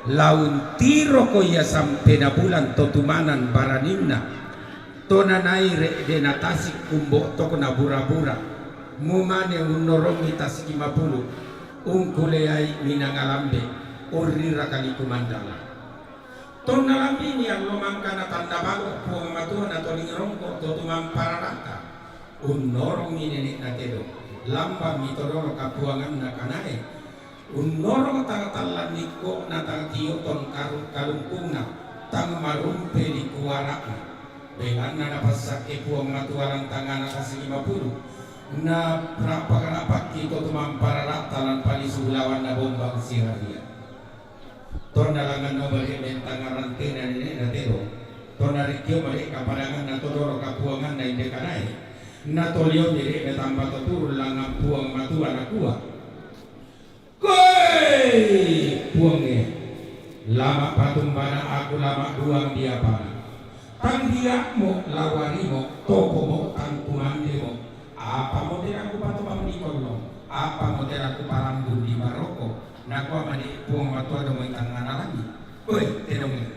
la untiroko ia sampena bulan to tumanan baraninna, to nanaire' de' natasik kumbo'tokna bura-bura, mumane unnorongi tasik mapulu', ungkuleai minanga lambe', urrira kaliku mandala." Tonna lambini allo mangkana tanda bago Puang Matua natolingirongko to tumamparara'ta. Unnorongi nene'na tedong, lambammi to dolo kapuanganna kanae. Unnorong tang tallannikko'na tang tio tong karu-, kalungkungna, tang marumpe likuara'na. Belanna napassakke Puang Matua lan tangngana tasik lima puluh. Napakki to tumamparara'ta lan palisu bulawanna bombang siraria. Tonna langnganna bale' mentang rantena nene'na tedong. Tonna rikkio bale' kapadanganna to dolo kapuanganna inde kanae. Natolio bale' metamba to turun langngan Puang Matua nakua, "Koe Puangnge, lama' patumbana aku lama' duang diapana. Tang dia'mo lawarimo, topomo tang kumandemo. Apamo tena kupatobang di kollong, apamo tena kuparambun di baroko." Nakua made' Puang Matua dao mai tangngana langi', "Koe tedongnge,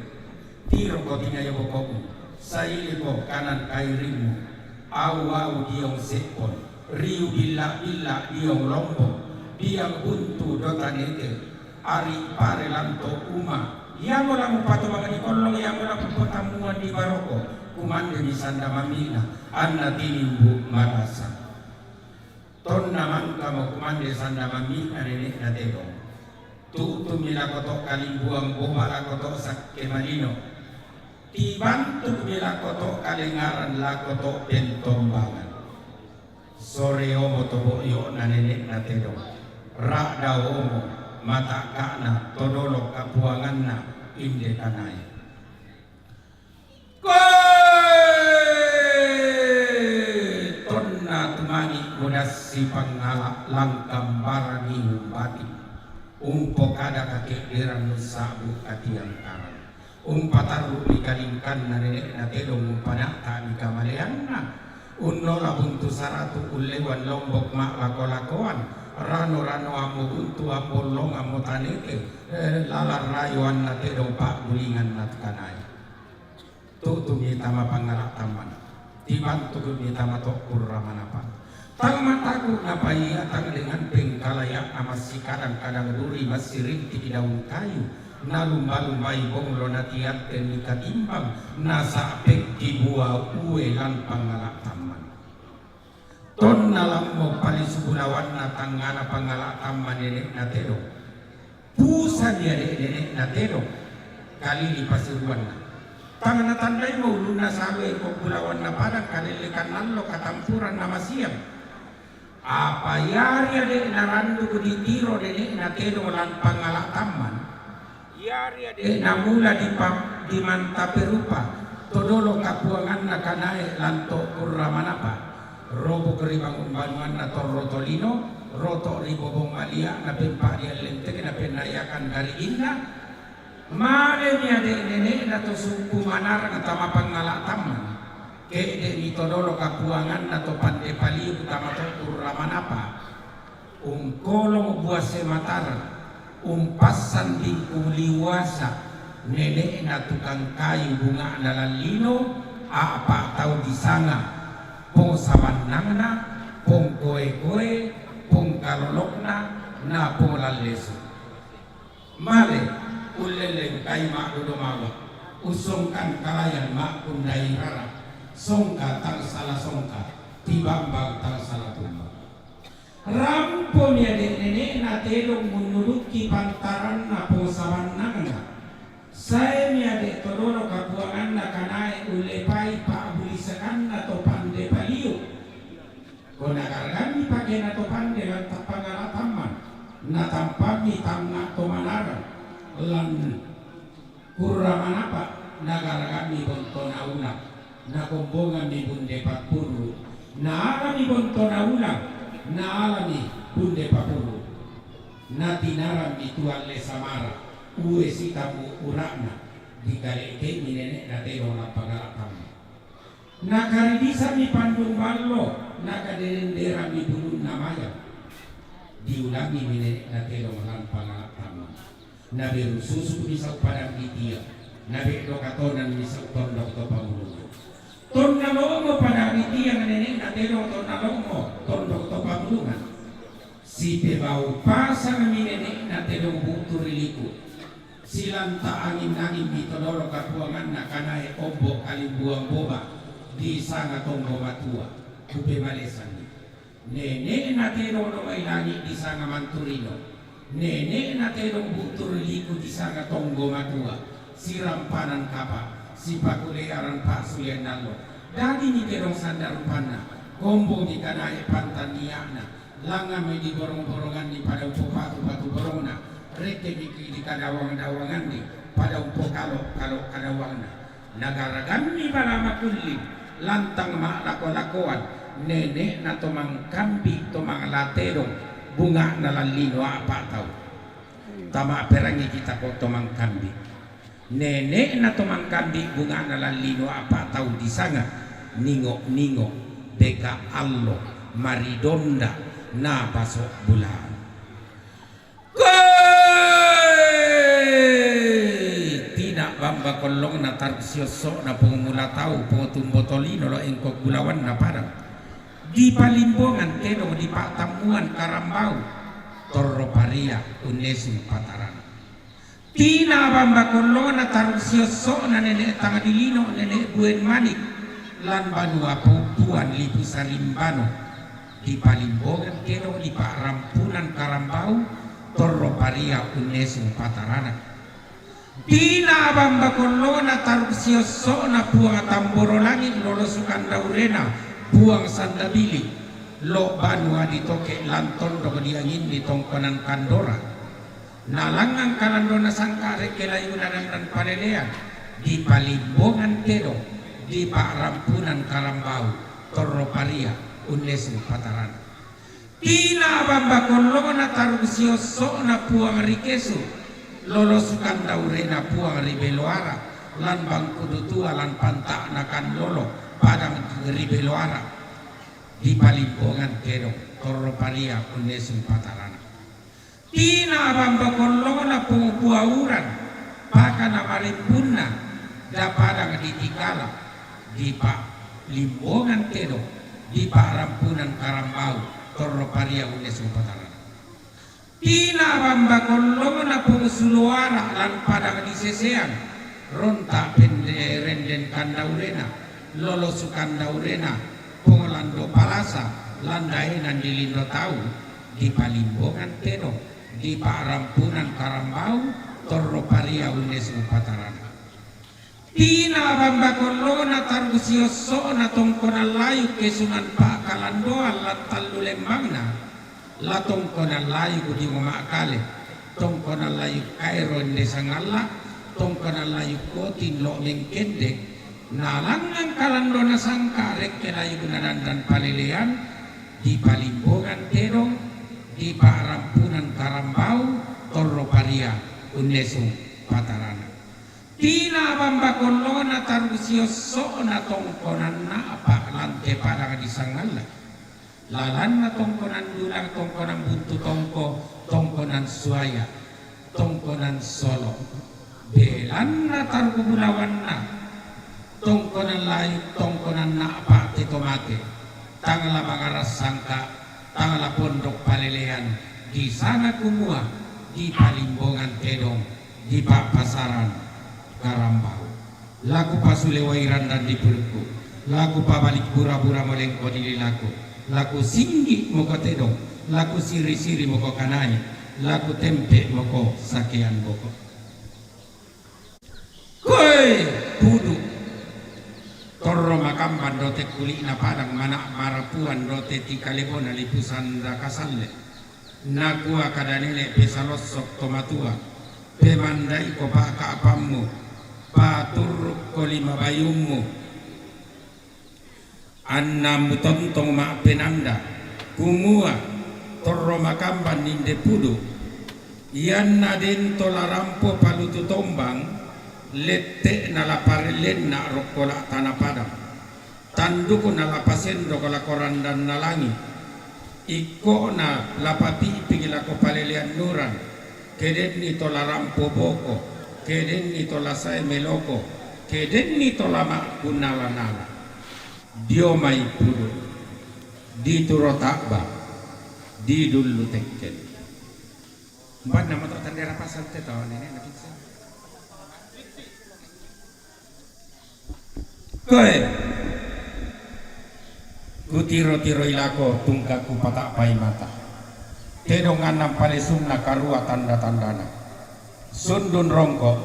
tiroko tingayo boko'mu, sailiko kanan kairimmu, au-au diong se'pon, riu billa-billa diong lombo, biang buntu do tanete, ari' pare lanto uma, iamo la mupatobang di kollong, iamo la mupatammuan di baroko, kumandemi sanda mammi'na, anna tinimbu marasa." Tonna mangkamo kumande sanda mammi'na nene'na tedong, tu'tumi lako to' kalimbuang boba lako to' sakke malino, tibantukmi lako to' kalengaran lako to' pentombangan. Sore omo to bo'yo'na nene'na tedong, ra'da omo mata'ka'na to dolo kapuanganna inde kanae. Koe tonna tumangi' modassi pangngala' langkang barangi umbati, umpokada kake'deran nussa'bu katiangkaran. Umpatarru'mi kalingkanna nene'na tedong, umpana'ta'mi kamaleanna. Unnola buntu saratu' ullewan lombok ma'lako-lakoan, rano-rano ammo buntu, ambollong ammo tanete, eh, lalang rayoanna tedong pa'gulinganna kanae. Tu'tumi tama pangngala' tamman, tibantukmi tama to' kurra manapa. Tang mataku' napaia tang dengan pengkalaya'na massikadang-kadang duri, massirintik daun kayu, nalumba-lumbai bonglo natiattenni katimbang, nasa'pekki bua ue lan pangngala' tamman. Tonna lammo palisu bulawanna tangngana pangngala' tamman nene'na tedong. Pusani ade' nene'na tedong, kalili pasiruanna. Tang natandaimo ulunna salue ko bulawanna padang kalellekan allo katampuran namasiang. Apa iari ade' naranduk ditiro nene'na tedong lan pangngala' tamman, iari ade' namula dipa-, dimantape rupa to dolo kapuanganna kanae lan to' kurra manapa. Robok ri bangun-banguanna torro tolino, roto' ri bobong malia, napempa'di allenteke, napennayakan gariginna. Malemi ade' nene'na to sumpu manarang tama pangngala' tamman. Ke'de'mi to dolo kapuanganna to pande paliu tama to' kurra manapa. Ungkolong bua sematar, umpassan bingkung liwasa, nene'na tukang kayu bunga'na lallino, a'pa' tau disanga Pong Sabannangna, Pong Koe-koe, Pongkalolokna, na polallesu. Male ullelleng kai ma'dodo mawa, ussongkan kalayan ma'kundairara, songka tang sala songka, tibambang tang sala tumbang. Rampomi ade' nene'na tedong munnudukki pantaranna pong sabannangna. Saemi ade' to dolo kapuanganna kanae ullepai pa'bulisekanna to pande paliu. Ko nagaragammi pakena to pande lan tappangala tamman, natampammi tangnga to manarang lan kurra manapa, nagaragammi bonto naulang, nakombongammi bunde pappuru, naalami bonto naulang, naalami bunde papuru, natinarammi tualle samara, uwe sitammu ura'na, digale'kemi nene'na tedong lan pangala tamman. Nakaridisammi pandung ballo, nakadenderammi bulunna mayang. Diulangi nene'na tedong lan pangala tamman. Naberu susukmi sau padang ditia, nabe'do katonanmi sau tondok to pamulungan. Tonna lomo padang ditia nene'na tedong tonna lomo tondok to pamulungan. Sipebau pasangmi nene'na tedong bu'tu ri liku. Silanta angin-anginmi to dolo kapuanganna kanae ombo kalimbuang boba, disanga tonggo matua, kupemalesanni. Nene'na tedong do mai langi' disanga manturino. Nene'na tedong bu'tu ri liku disanga tonggo matua, sirampanan kapa, sipakulearan pa'sulean allo. Dagimi tedong sanda rupanna, kombomi kanae pantan nia'na, langngammi di borong-boronganni pada umpopatu-patu borongna, rekkemi di kadawang-dawanganni pada umpokalo-kalo kadawangna. Nagaragammi bala makulli, lantang ma'lako-lakoan, nene'na to mangkambi to manglatedong, bunga'na lan lino a'pa' tau. Tama'perangi kita ko to mangkambi. Nene'na to mangkambi bunga'na lan lino a'pa' tau disanga Ningo-ningo, Beka Allo, Maridonda, na Baso Bulan. Koe! Tina bamba kollongna taruk siosso'na pong mula tau, pong tumbo tolino lo engko gulawanna padang. Dipalimbongan tedong dipa'tammuan karambau, torro paria unnesung patarana. Tina bamba kollongna taruk siosso'na nene' tang dilino nene' buen manik lan banua pu-, puan lipu sarimbano. Dipalimbongan tedong dipa'rampunan karambau torro paria unnesung patarana. Tina bamba kollongna taruk siosso'na puang tamboro langi' lolo sukandaurena puang sandabili lo banua ditoke' lan tondok diangin di tongkonan kandora. Nalangngang kalandona sangka' rekke layuna dandan palelean, dipalimbongan tedong, dipa'rampunan karambau, torro paria, unnesung patarana. Tina bamba kollongna taruk siosso'na puang ri kesu, lolo sukandaurena puang ri beloara, lan bangkudu tua lan panta'na kan lolo, padang ri beloara. Dipalimbongan tedong, torro paria, unnesung patarana. Tina bamba kollongna pong puauran, pakana marimbunna, dapadang ditikala, dipa'limbongan tedong, dipa'rampunan karambau, torro paria unnesung patarana. Tina bamba kollongna pong suloara lan padang disesean, ronta' pende renden kandaurena, lolo sukandaurena, pong lando palasa, landaenan dilindo tau, dipalimbongan tedong, dipa'rampunan karambau, torro paria unnesung patarana. Tina bamba kollongna taruk siosso'na tongkonan layuk kesungan pa'kalandoan lan tallu lembangna, la tongkonan layuk di ma'kale, tongkonan layuk kaero ende sangalla, tongkonan layuk kotin lo mengkende, nalangngang kalandona sangka' rekke layuk nadandan palelean, dipalimbongan tedong, dipa'rampunan karambau, torro paria, unnesung patarana. Tina bamba kollongna taruk siosso'na tongkonan na'pa' lante padang disangalla. Lalanna tongkonan dulang, tongkonan buntu tongko, tongkonan suaya, tongkonan solo. Belanna taruk bulawanna, tongkonan layuk, tongkonan na'pa' te to mate. Tang la mangarang sangka', Tala pondok palelean, disanga kumua, di palimbongan tedong, di papasaran karambau. Laku pasule wai randan di pulukku, laku pabalik bura-bura molengko di lilaku, laku singgi moko tedong, laku siri-siri moko kanai, laku tempe moko sakean boko. Koe pudu, torro makamban dote kuli'na padang, mana marapuan dote ti kalebona lipusan dakasalle. Nakua kada nene' pesalossok to matua, pemandaiko pa'ka'pammu, paturrukko lima bayummu. Anna mutontong ma'penanda, kumua, torro makamban ninde pudu, ianna dento la rampo palutu tombang, lette'na la parellenna rokko la tana padang, tandukna la pasendoko lako randanna langi', ikko'na la papi'piki lako palelean nuran, kedenni to la rampo boko, kedenni to la sae meloko, kedenni to la ma'kunala-nala. Dio mai pudu, dituro ta'ba, didullu tekken. Banna moto tandera pasante to nene' napisa. Koe, kutiro-tiroi lako tungka kupata'pai mata. Tedong annang palesunna karua tanda-tandana. Sundun rongko',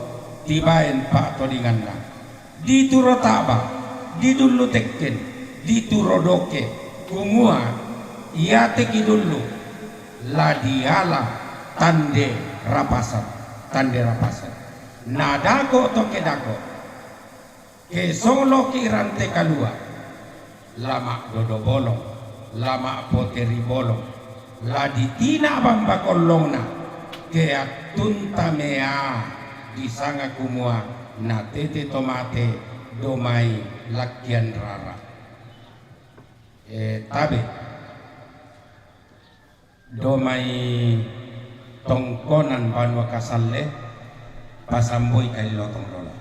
tibaen pa'todinganna. Dituro ta'ba, didullu tekken, dituro doke, kumua, iate kidullu, la diala tande rapasan, tande rapasan. Nadako to kedako. Ke soloki rante kalua, la ma'dodo bolong, la ma'poteri bolong, la ditina bamba kollongna, ke attunta mea disanga kumua natete to mate domai lakkian rara. E, tabe. Domai tongkonan banua Kasalle, pasamboi kalilotong lolo.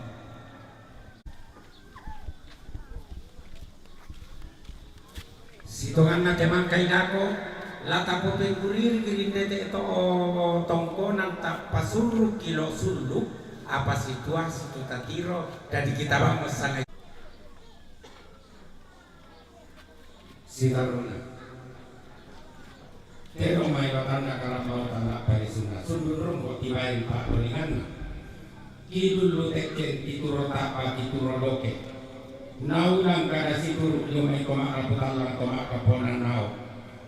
Sitonganna ke mangkai dako, la tapopegguriri rindete to tongkonan tappasurru kilo sullu, apa situasi tu tatiro, dadi kita bang massangai. Sitaruna. Tedong mai batanna karambau tanna parisunna. Sundun rongko' tibaen pa'tolinganna. Kidullu tekken, kituro ta'ba, kituro doke. Naulang kada situru' dio mai to ma'rapu tallang to ma'kaponan nao.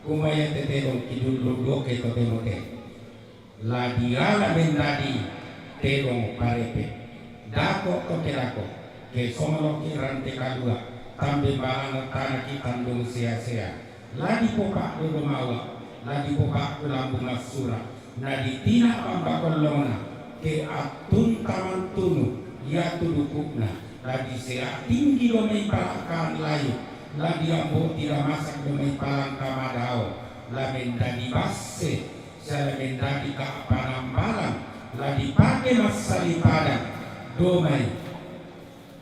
Kumaya te tedong kidullu doke to temote. La diala mendadi tedong parepe. Dako' to ke dako', ke soloki rante kalua, tambe balana tanaki tandung sea-sea. La dipopa'dodo mawa, la dipopa'ku lambu massura, na ditina bamba kollongna, ke attunta mantunu, iatu duku'na, la disea tinggi domai palakkaan layu, la diambo tidak masak domai palangka madao, la mendadi basse, Siala mendadi ka panambalang la dipake massali padang, domai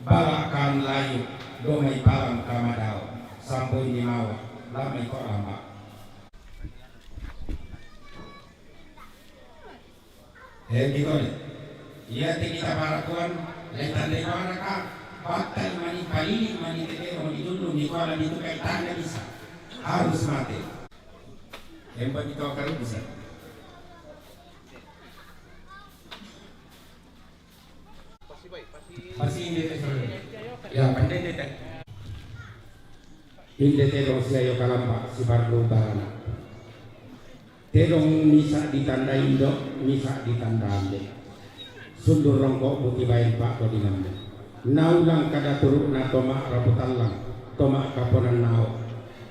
balakkaan layu, domai palangka madao, samboi ni mawa, lamai ko lamba. He kitole. Iya te kita parakuan, lai tandai baraka, battai mani palili, mani tete, mani dulu, ni kola ni tukai tanda bisa. Harus mati. Hemba di toka rubusa. Pasi inde te sore. Ya, pandai te te. Inde te dong sia yo kalamba si parlu barana. Te dong misa ditandai indo, misa ditandai ande. Sundur rongko' buti baen pa'todinganmu. Naulang kada turu'na to ma'rapu tallang, to ma'kaponan nao.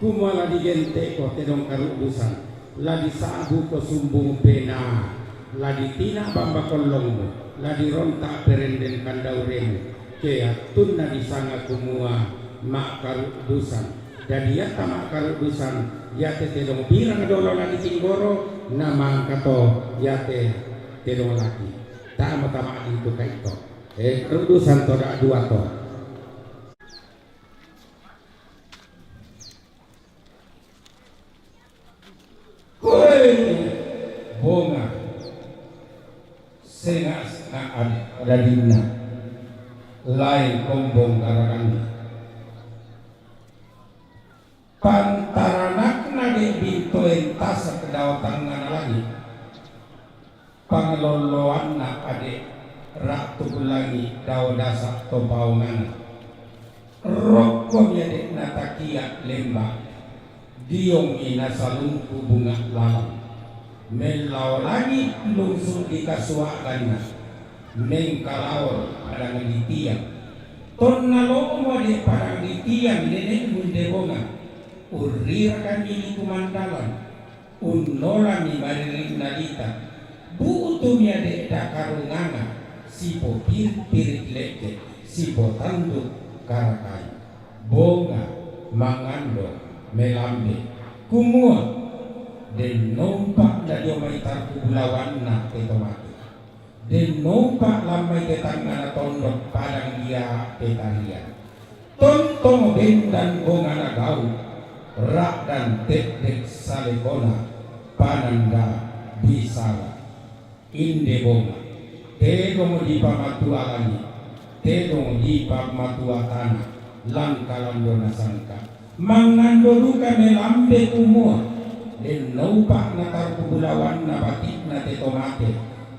Kumua la digente'ko tedong karu'dusan, la disa'buko sumbung penaa, la ditina bamba kollongmu, la dironta' perenden kandauremu, ke attunna disanga kumua ma'karu'dusan. Dadi iata ma'karu'dusan, iate tedong birang dolo la ditinggoro, na mangkato iate tedong laki. Tama-tama itu kaito. Eh, karu'dusan to da'dua to. Bonga, senga'-senga' ade' dadinna, laeng kombong garaganna. Pantaranakna de' bintoen tasak dao tangngana langi', panglolloanna ade' ra'tuk langi' dao dasa' to paongana. Rokkomi ade' natakia' lemba, diongi nasalungku bunga' lalang. Mellao langi' lungsu' di kasua'ganna, mengkalaor padang di tiang. Tonna lo'mo ade' padang di tiang nene'mu inde bonga, urrirakanni di kumandalan, unnolami mariri'na lita, bu'tumi ade' dakarunganga, sipopirit-pirit le'te', sipotandu' karakai. Bonga, mangando, melambe, kumua, denno upa' na dio mai tarku bulawanna te to mate. Denno upa' lan mai te tangngana tondok padang dia petarian. Tontong bendan bongana gau', ra'dan te'de' salekona, pananda bisala. Inde bonga, tedong dipamatua langi', tedong dipamatua tana, langka lando nasangka. Mangando duka melambe kumua, denno upa' na tarku bulawanna bati'na te to mate,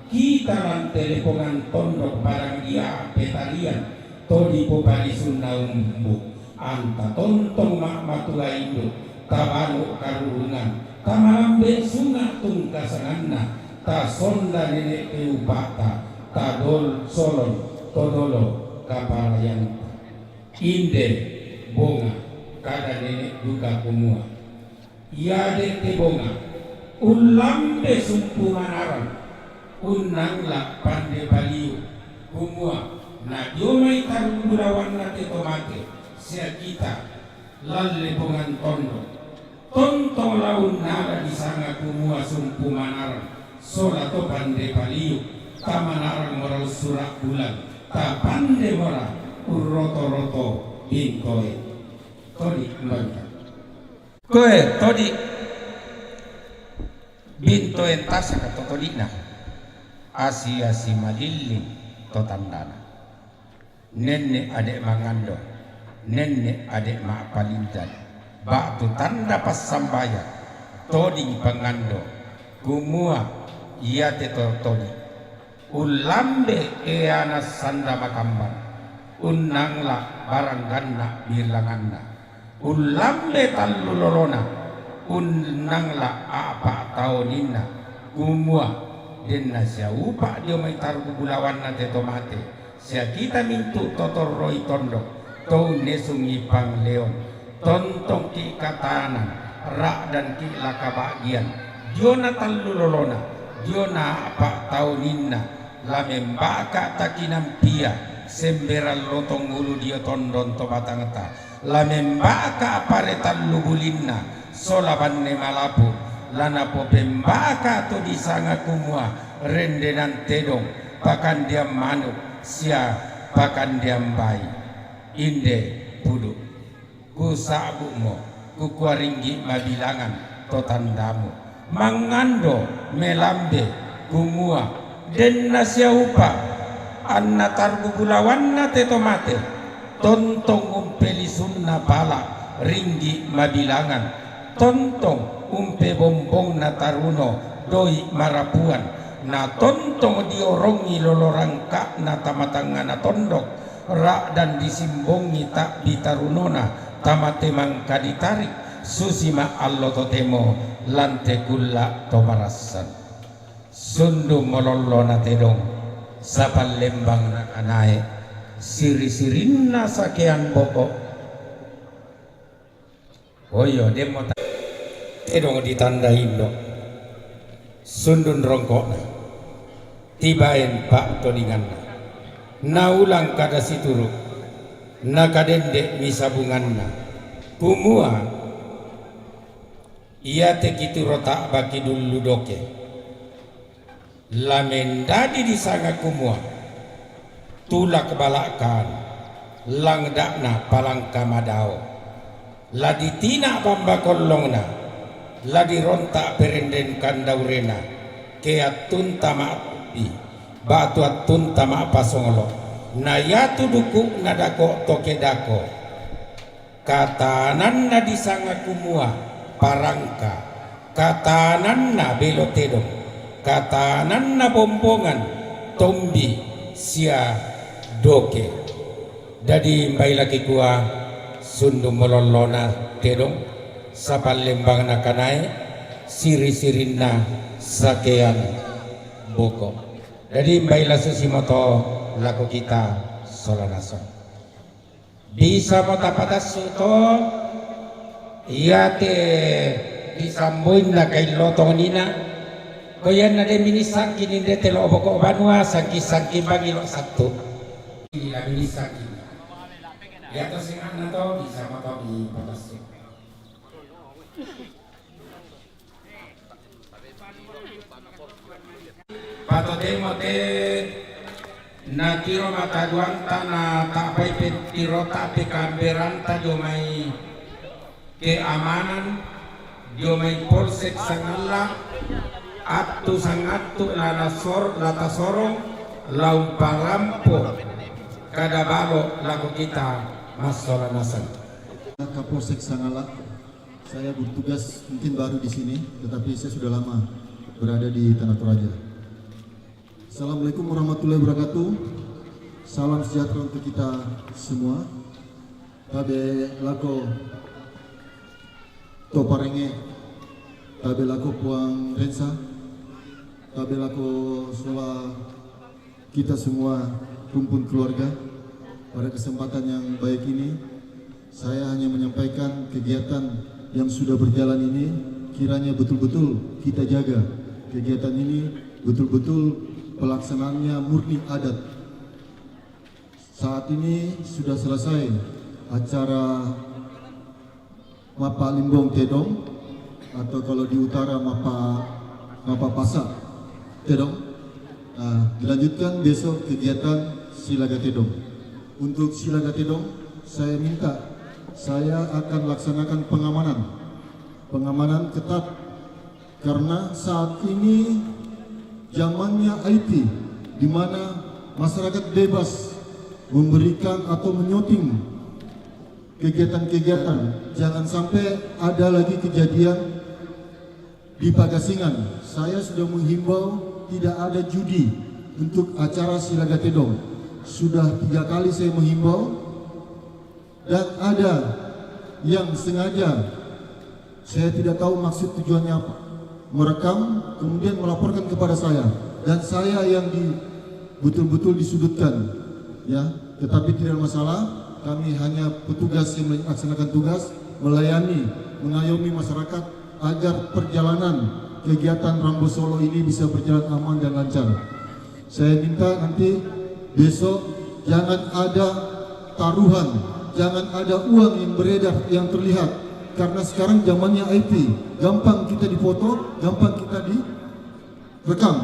kita lan telepongan tondok padang dia petarian, to dipopalisunna umbu, anta tontong ma'matua indu', tabanu' karurungan, tamalambe sunga' tungkasanganna, tasonda nene' te upa'ta, tadol solon, todolo kapalayan. Inde bonga, kada nene' duka kumua, iade' te bonga, ullambe sumpu manarang, unnangla pande paliu, kumua, na dio mai tarung bulawanna te to mate, sia kita, lalle bongan tondok. Tontong la unnala disanga kumua sumpu manarang, sola to pande paliu, tamanarang mora ussura' bulan, tapande mora urroto-roto bintoe. Todi' mbanta. Koe todi' bintoen tasaka to todi'na, asi-asi malilling to tandana. Nenne' ade' mangando, nenne' ade' ma'palindan, ba'tu tanda passambayang, toding pangando, kumua iate to todi'. Ullambe eana sanda makamban, unnangla barang ganna' bilanganna. Ullambe tallu lolona, unnangla a'pa' taoninna, kumua, denna siaupa' dio mai tarbu bulawanna te to mate, sia kita mintu' to torroi tondok, to unnesungi pangleon, tontongki' katanan, ra'danki' la kaba'gian, diona tallu lolona, diona a'pa' taoninna, la membaka' takinampia, semberan lotong ulu dio tondon to batangta, la membaka' pare tallu bulinna, sola banne malapu, la napopembaka' to disanga kumua, rendenan tedong, pakandean manu', sia pakandean bai. Inde pudu'. Kusa'bu'mo, kukua ringgi' mabilangan to tandamu. Mangando, melambe, kumua, denna siaupa', anna tarbu bulawanna te to mate, tontong umpelisunna pala' ringgi' mabilangan, tontong umpebombongna taruno doi' marapuan, na tontong diorongi lolo rangka'na tama tangngana tondok, ra'dan disimbongi ta'bi tarunona, tama te mangka ditarik, susi ma' allo totemo lan te kulla' to marassan. Sundun molollona tedong, sapallembang nakanae, siri-sirinna sakean boko'. Oyo, demmo ta-, tedong ditandai indo'. Sundun rongko'na. Tibaen pa'todinganna. Naulang kada situru'. Nakadende' misabunganna. Kumua, iate kituro ta'baki dullu doke. La mendadi disanga kumua, tulak bala'kan, langda'na palangka madao. La ditina' bamba kollongna, la dironta' perenden kandaurena, Ke attunta ma'tobbi, ba'tu attunta ma'pasongolo'. Na iatu duku'na dako' to ke dako', katananna disanga kumua Parangka, katananna Belo Tedong, katananna Bombongan, Tombi, sia Doke. Dadi mbailaki kua sundu molollona Tedong, sapallembangna Kanae, siri-sirinna Sakean Boko. Dadi mbaila susimoto lako kita sola nasang. Bisamo tapatassu to iate disamboinna kaillo tonina, ko ianna de minissangki ninde telo boko banua sangki-sangki bangi lo sattu. Ila minissangki. Iato singana to bisamo to dipatassu. Patotemo te natiro mataduanta na tapai pettirota pe kamberanta dio mai keamanan dio mai Polsek Sangalla, attu sangattu la nasor-, la tasorong la umparampo kada balo lako kita massola nasang. Kapolsek Sangalla. Saya bertugas mungkin baru di sini, tetapi saya sudah lama berada di Tanah Toraja. Assalamualaikum warahmatullahi wabarakatuh. Salam sejahtera untuk kita semua. Tabe lako to parenge, tabe lako Puang Rensa, tabe lako sola kita semua rumpun keluarga, pada kesempatan yang baik ini, saya hanya menyampaikan kegiatan yang sudah berjalan ini, kiranya betul-betul kita jaga kegiatan ini, betul-betul pelaksanaannya murni adat. Saat ini sudah selesai acara Mapa Limbong Tedong, atau kalau di utara Mapa, Mapa Pasa Tedong. Nah, dilanjutkan besok kegiatan Silaga Tedong. Untuk Silaga Tedong, saya minta, saya akan laksanakan pengamanan. Pengamanan ketat karena saat ini zamannya I T, di mana masyarakat bebas memberikan atau menyoting kegiatan-kegiatan. Jangan sampai ada lagi kejadian di Pagasingan. Saya sudah menghimbau tidak ada judi untuk acara Silaga Tedong. Sudah tiga kali saya menghimbau, dan ada yang sengaja, saya tidak tahu maksud tujuannya apa, merekam, kemudian melaporkan kepada saya, dan saya yang di, betul-betul disudutkan, ya. Tetapi tidak masalah, kami hanya petugas yang melaksanakan tugas, melayani, mengayomi masyarakat agar perjalanan kegiatan Rambu Solo ini bisa berjalan aman dan lancar. Saya minta nanti besok jangan ada taruhan, jangan ada uang yang beredar, yang terlihat. Karena sekarang zamannya I T, gampang kita dipoto, gampang kita direkam.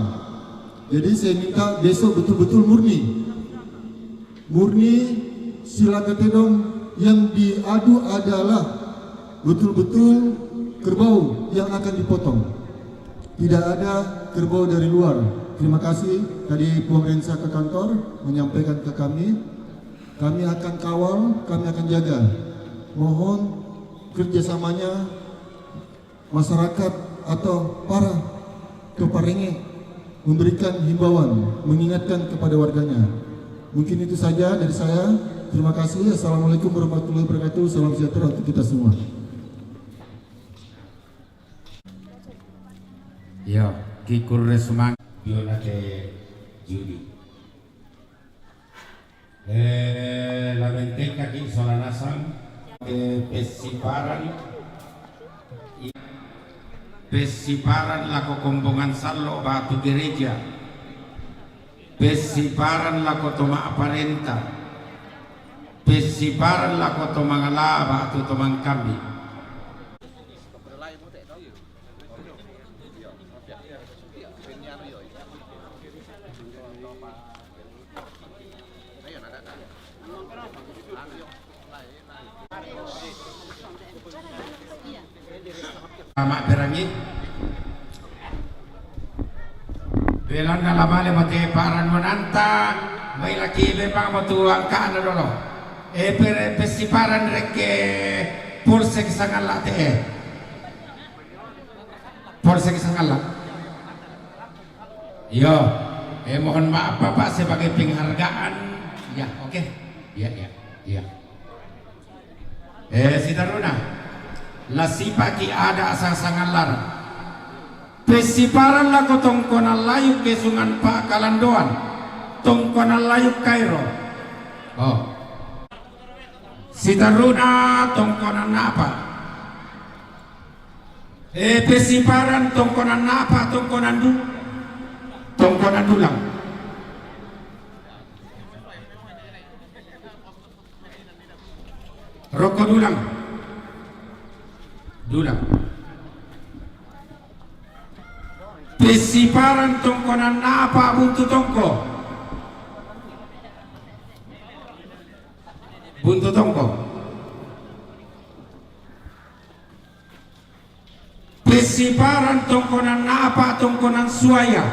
Jadi saya minta besok betul-betul murni. Murni Silaga Tedong, yang diadu adalah betul-betul kerbau yang akan dipotong. Tidak ada kerbau dari luar. Terima kasih tadi Puang Rensa ke kantor menyampaikan ke kami. Kami akan kawal, kami akan jaga. Mohon kerjasamanya masyarakat atau para toparenge memberikan himbauan, mengingatkan kepada warganya. Mungkin itu saja dari saya. Terima kasih. Assalamualaikum warahmatullahi wabarakatuh. Salam sejahtera untuk kita semua. Yo, kikurre sumang-, yo nate judi. Eh, lamentengkaki sola nasang, eh, pessiparan, pessiparan lako Kombongan Sallo batu gereja, pessiparan lako to ma'parenta, pessiparan lako to mangala batu to mangkambi. Ma'perangi. Belanna la male mate paran mananta, mai laki memang matu angkana dolo. E per pessiparan rekke polsek sangalla te. Polsek sangalla. Yo, eh, mohon maaf Bapak sebagai penghargaan. Ya, oke. Ya, ya, ya. Eh, sitaruna. Lasipaki ada asang sangallar. Pessiparan lako tongkonan layuk kesungan Pak Kalandoan. Tongkonan layuk kairo. Oh. Sitaruna tongkonan apa? Eh, pessiparan tongkonan apa? Tongkonan du-, tongkonan dulang. Rokko dulang. Dulang. Pessiparan tongkonan apa? Buntu tongko. Buntu tongko. Pessiparan tongkonan apa? Tongkonan suaya.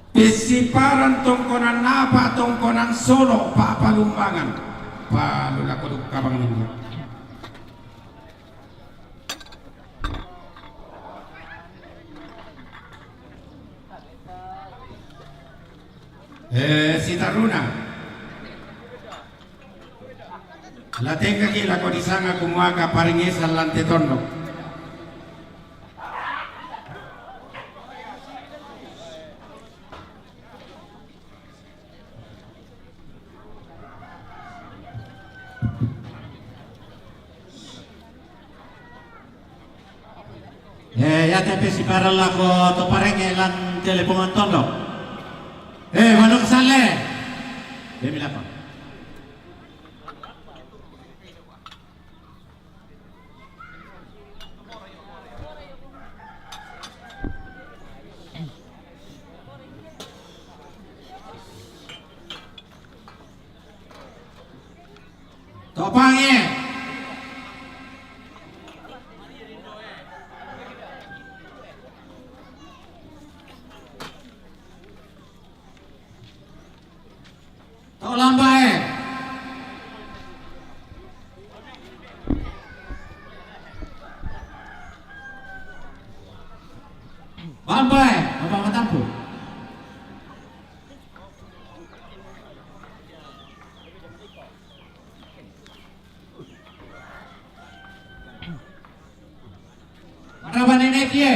Pessiparan tongkonan apa? Tongkonan solo, Pak Palumbangan. Palu lako dukka bang ninna. Eh, sitaruna. Latengkaki lako disanga kumuaka paringesan lante tondok. Eh, ya tepe siparang lako to parenge lan telepongan tondok. Eh, manuk sale. Demi lako. Topange. To lambae. Bambae, bamba matampu. Maraba nene kie.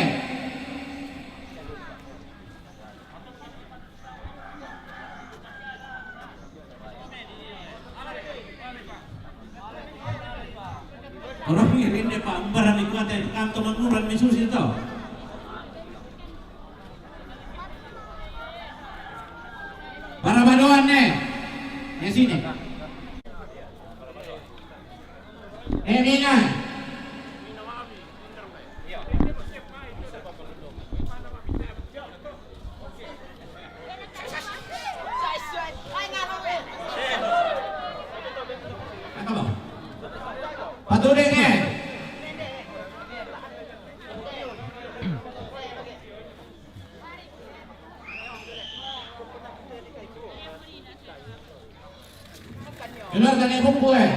Olo pi rinde pa umbaran ni kuate kanto manguran ni susi to. Barabadoan ne. Ne sini. Eh, Mina. Apa, Bang? Patudeng, eh. Keluarga ni bumbu, eh.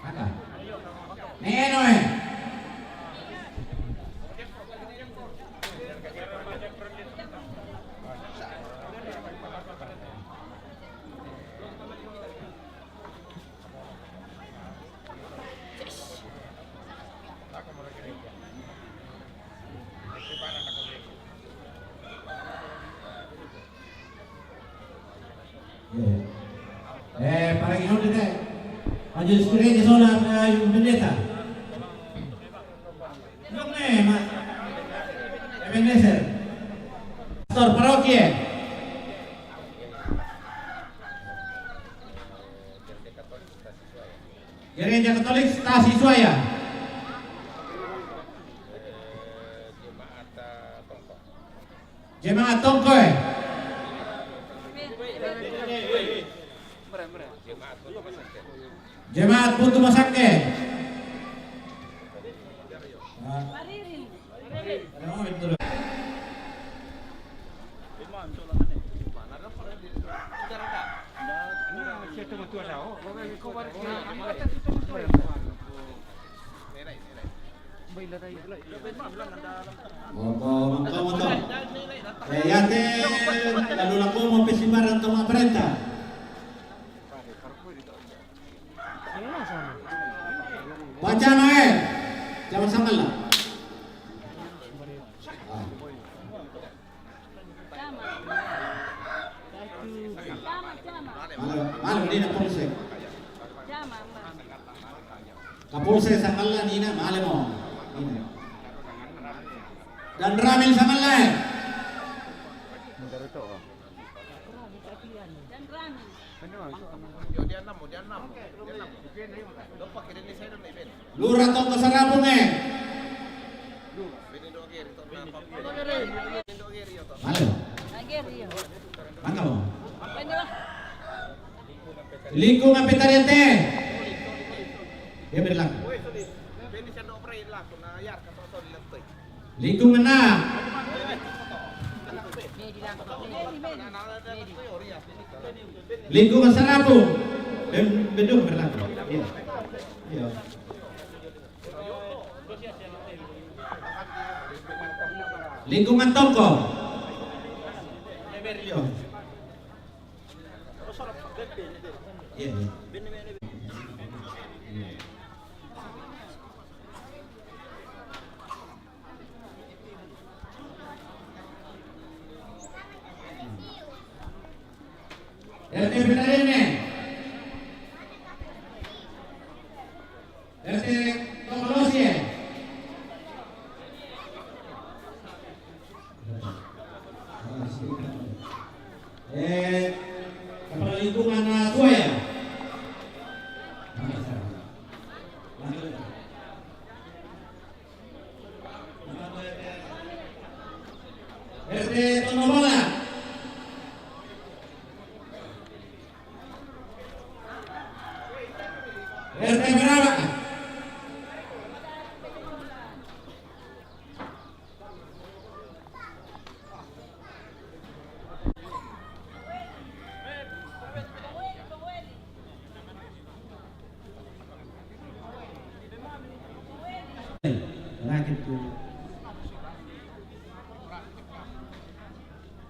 Mata. Neno, eh. Eh, para inoltre te. Aja sekiranya sola, eh, yung pendeta. Yung ne, Mas. Ebenezer. Pastor parokia. Gereja Katolik Stasi Suaya. Jemaat Tongko, eh. Jemaat Buntu Masake. Opo, mangko mo to. Eh, yate, lalu lako mo pesibaran to ma parenta. Pajama, eh. Jama sangalla. Malo, malo, dina polsek. Kapolsek sangalla dina, malo mo. Dina. Dan Ramil sangalla, eh. Lura Tongko Sarapung, eh. Halo. Mangga mo. Lingkungan Petarian te. Dia berlaku. Lingkungan na. Lingkungan Sarapung. Bem-, bendung berlaku. Iya. Iya. Lingkungan Tongko. Iya. Iya, iya. R T Pinarene. R T Tokolosie. Eh, Kepala Lingkungan, eh, Kuaya. R T Tonobola. R T Berapa.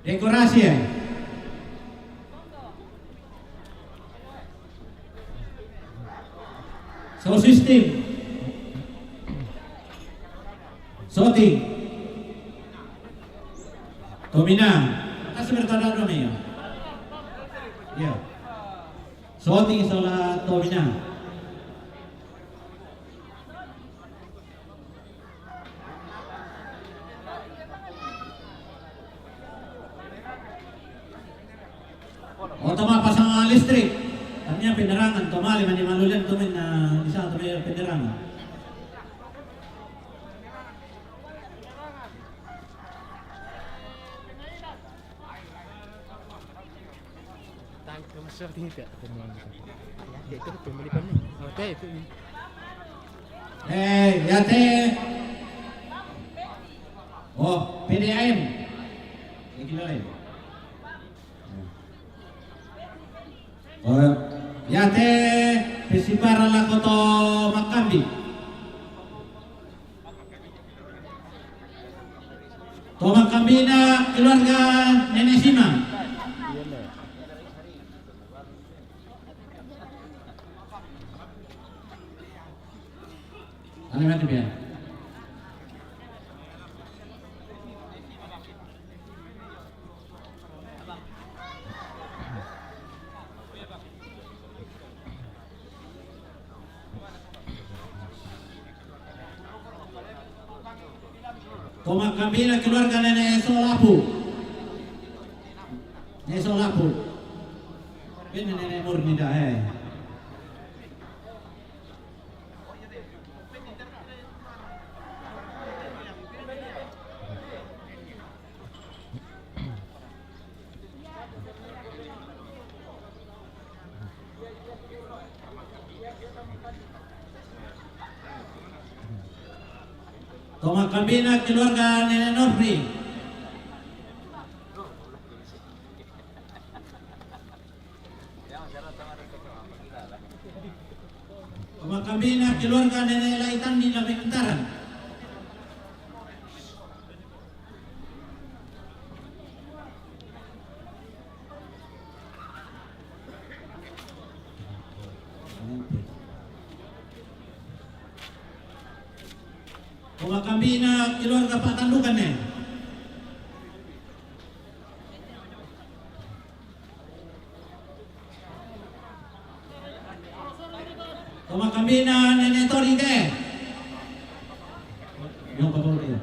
Dekorasi, eh. Sound system. Shooting. Tomina. Kasi bertanda dong ya. Ya. Shooting sola Tomina. O, tama pasang, ah, listrik. Kami penerangan, tama lima, lima lulen tumin na isa, tama penerangan. Tangke masuk tinggi tak? Temuan. Ya, itu pembeli panen. Oh, teh itu. Eh, yate. Oh, P D A M. Ini lain. Oh, yate, pesibaran lako to Makambi. To Makambi na keluarga Nenek Sima. Ano natin ba yan? To Makambi na keluarga Nenek Solapu. Nenek Solapu. Pin Nenek Murni da, eh. Tomakamina keluarga Nenek Nofri. Tomakamina keluarga Nenek Laitan di Labek Bentaran. Tomakamina keluarga Pak Tandukan ne. Tomakamina Nenek Tori te. Yang apa dia?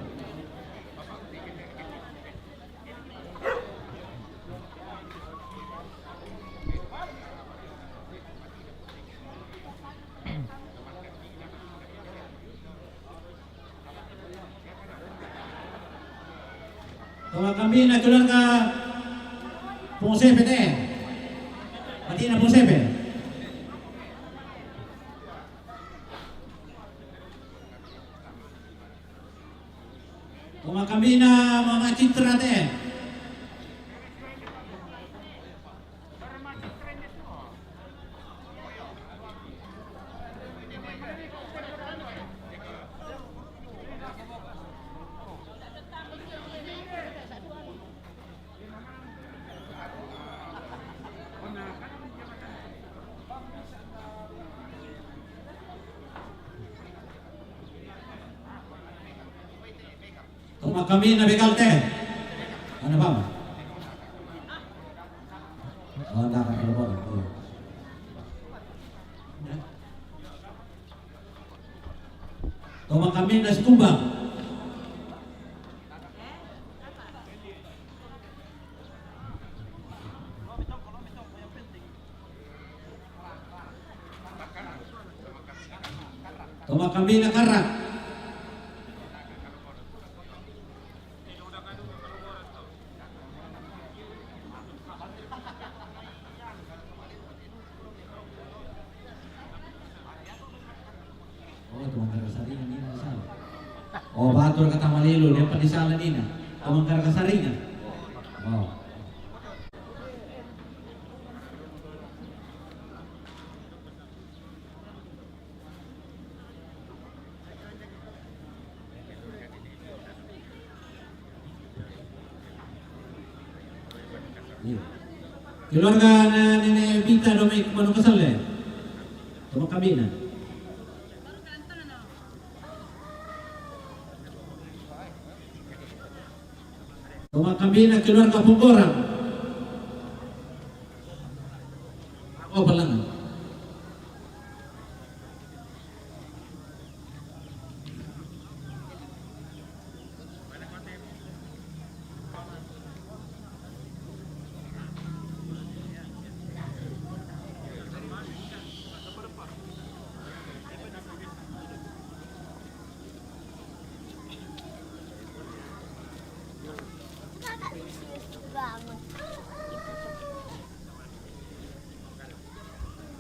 Tomakamina keluarga Ponsepe te. Patina Ponsepe. Tomakamina Mama Citra te. Tomakamina begal te. Ana pama. Oh, ndak akan telepon. Iya. Tomakamina Sikumbang. Tomakamina Karra. Oh, Tomakara Saringan ini di sana. Oh, batul kata Malilu, dia di sana ini. Tomakara Saringan. Oh. Iya. Keluarga na Nenek Pita Domek Manu Kesale. Tomakamina. Tomakamina keluarga Pogorang. Oh, Palangan.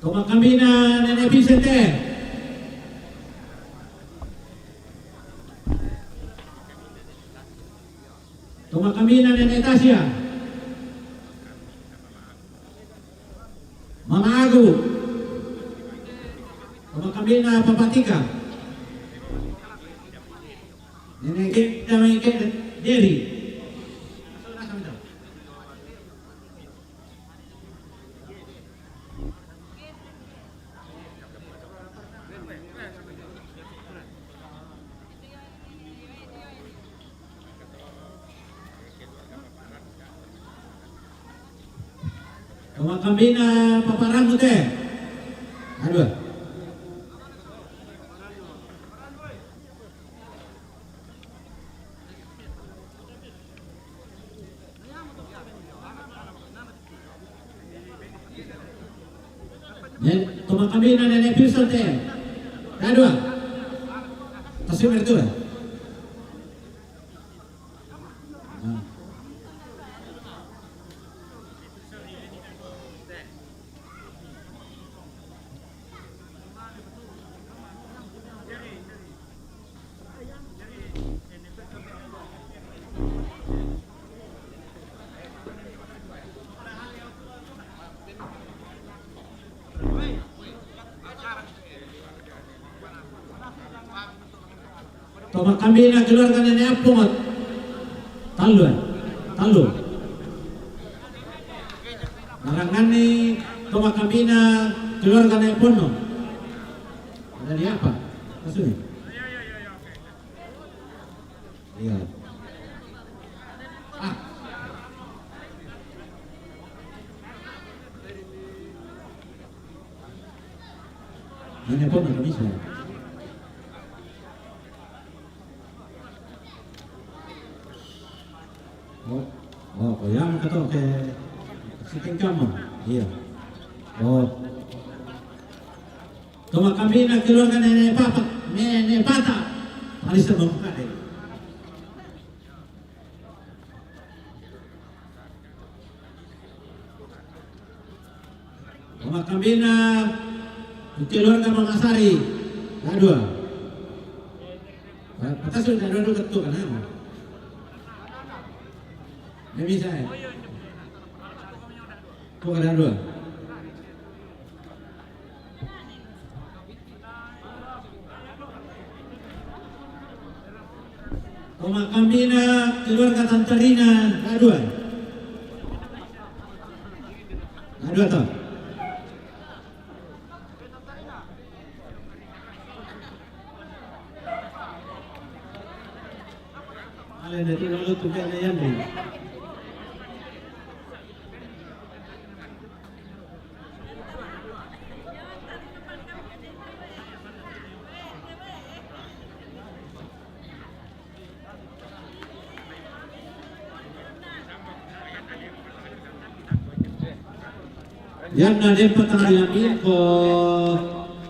Tomakamina Nenek Vicente. Tomakamina Nenek Tasya. Mama Agu. Tomakamina Papa Tika. Nenek Ika, Nenek Ika, Deri. Tomakamina Papa Rambu te. Aduh. Ne, tomakamina Nenek Pilson te. Kadua. Tasik mertua. Nah. Tomakambina keluarga Nenek Apongot. Tallu, eh? Tallu. Marangani tomakambina keluarga Nenek Ponno. Ada di apa? Maksudnya? Iya. Ah. Nenek Ponno nggak bisa. Oh, oh, oh, yang ketok ke si tingkam, oh. Iya. Oh. Tomakambina keluarga Nenek Papa, Nenek Pata. Paling senang kali. Tomakambina keluarga Mama Sari. Ada dua. Patah sudah ada dua ketuk kan? Nggak bisa ya? Kok ada dua? Tomakambina keluarga Tante Rina, ada dua. Ada dua toh. Ale de tu lalu tu kan yang ni. Yang na den patari lagi ko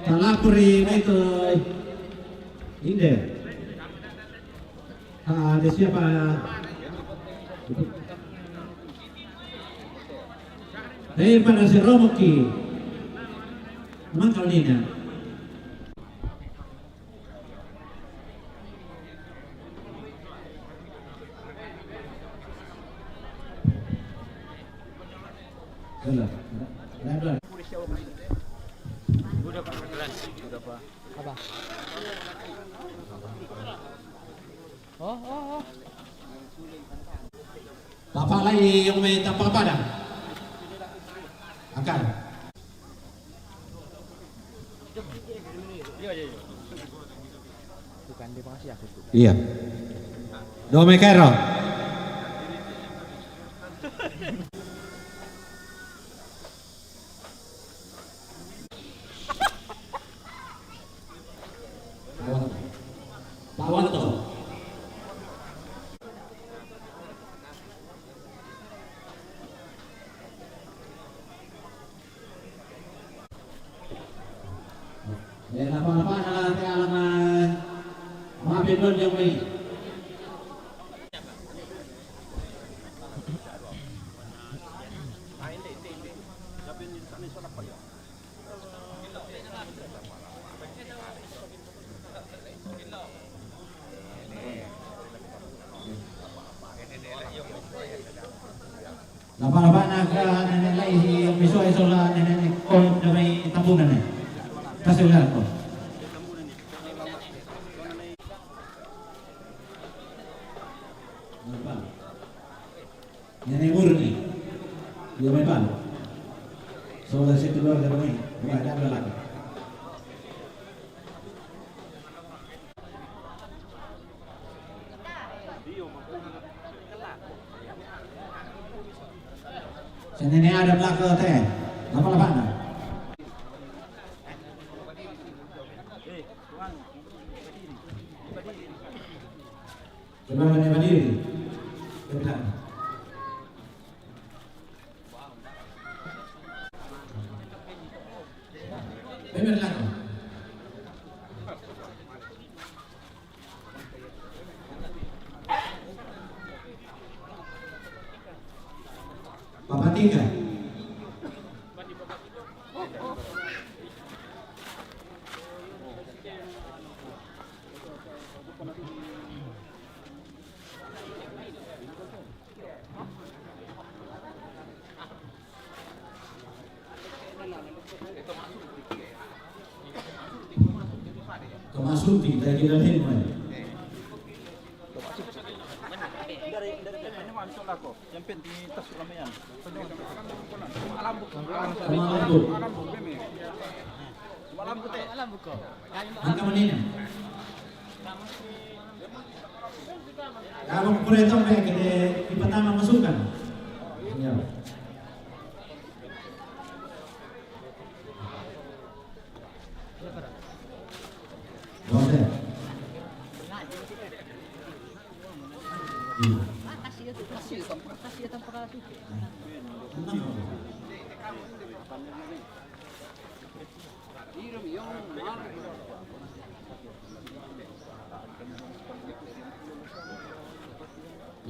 talapori na itu inde. Ah, ada siapa? Daripada si Romoki. Memang kalau ini dah. Apa? Oh, oh, oh. Bapak lai yang main tanpa padang. Akal. Bukan, dia masih aku tuh. Iya. Dua mekero. Pak Wanto. Ya, napa-napa, nah, teh, alam, ah, maafin dulu yang main. Napa-napa na ka nenek lai si miso iso la nenek ko damai tambunan ne. Kasih ular ko. Napa? Nenek Murni. Dia main bal. Saudara saya keluar dari main. Wah, ada apa lagi? Sini ni ada belakang teh. Apa lapan? Coba mana berdiri? Coba. Benar lah. Papatika. Tomasuti, dai kira lima. Yang penting tas ramaian. Malam buka. Malam buka. Malam buka. Angka menina. Kalau kurang tahu, eh, kena di pertama masukkan. Ya. Boleh. Iya. Tenang.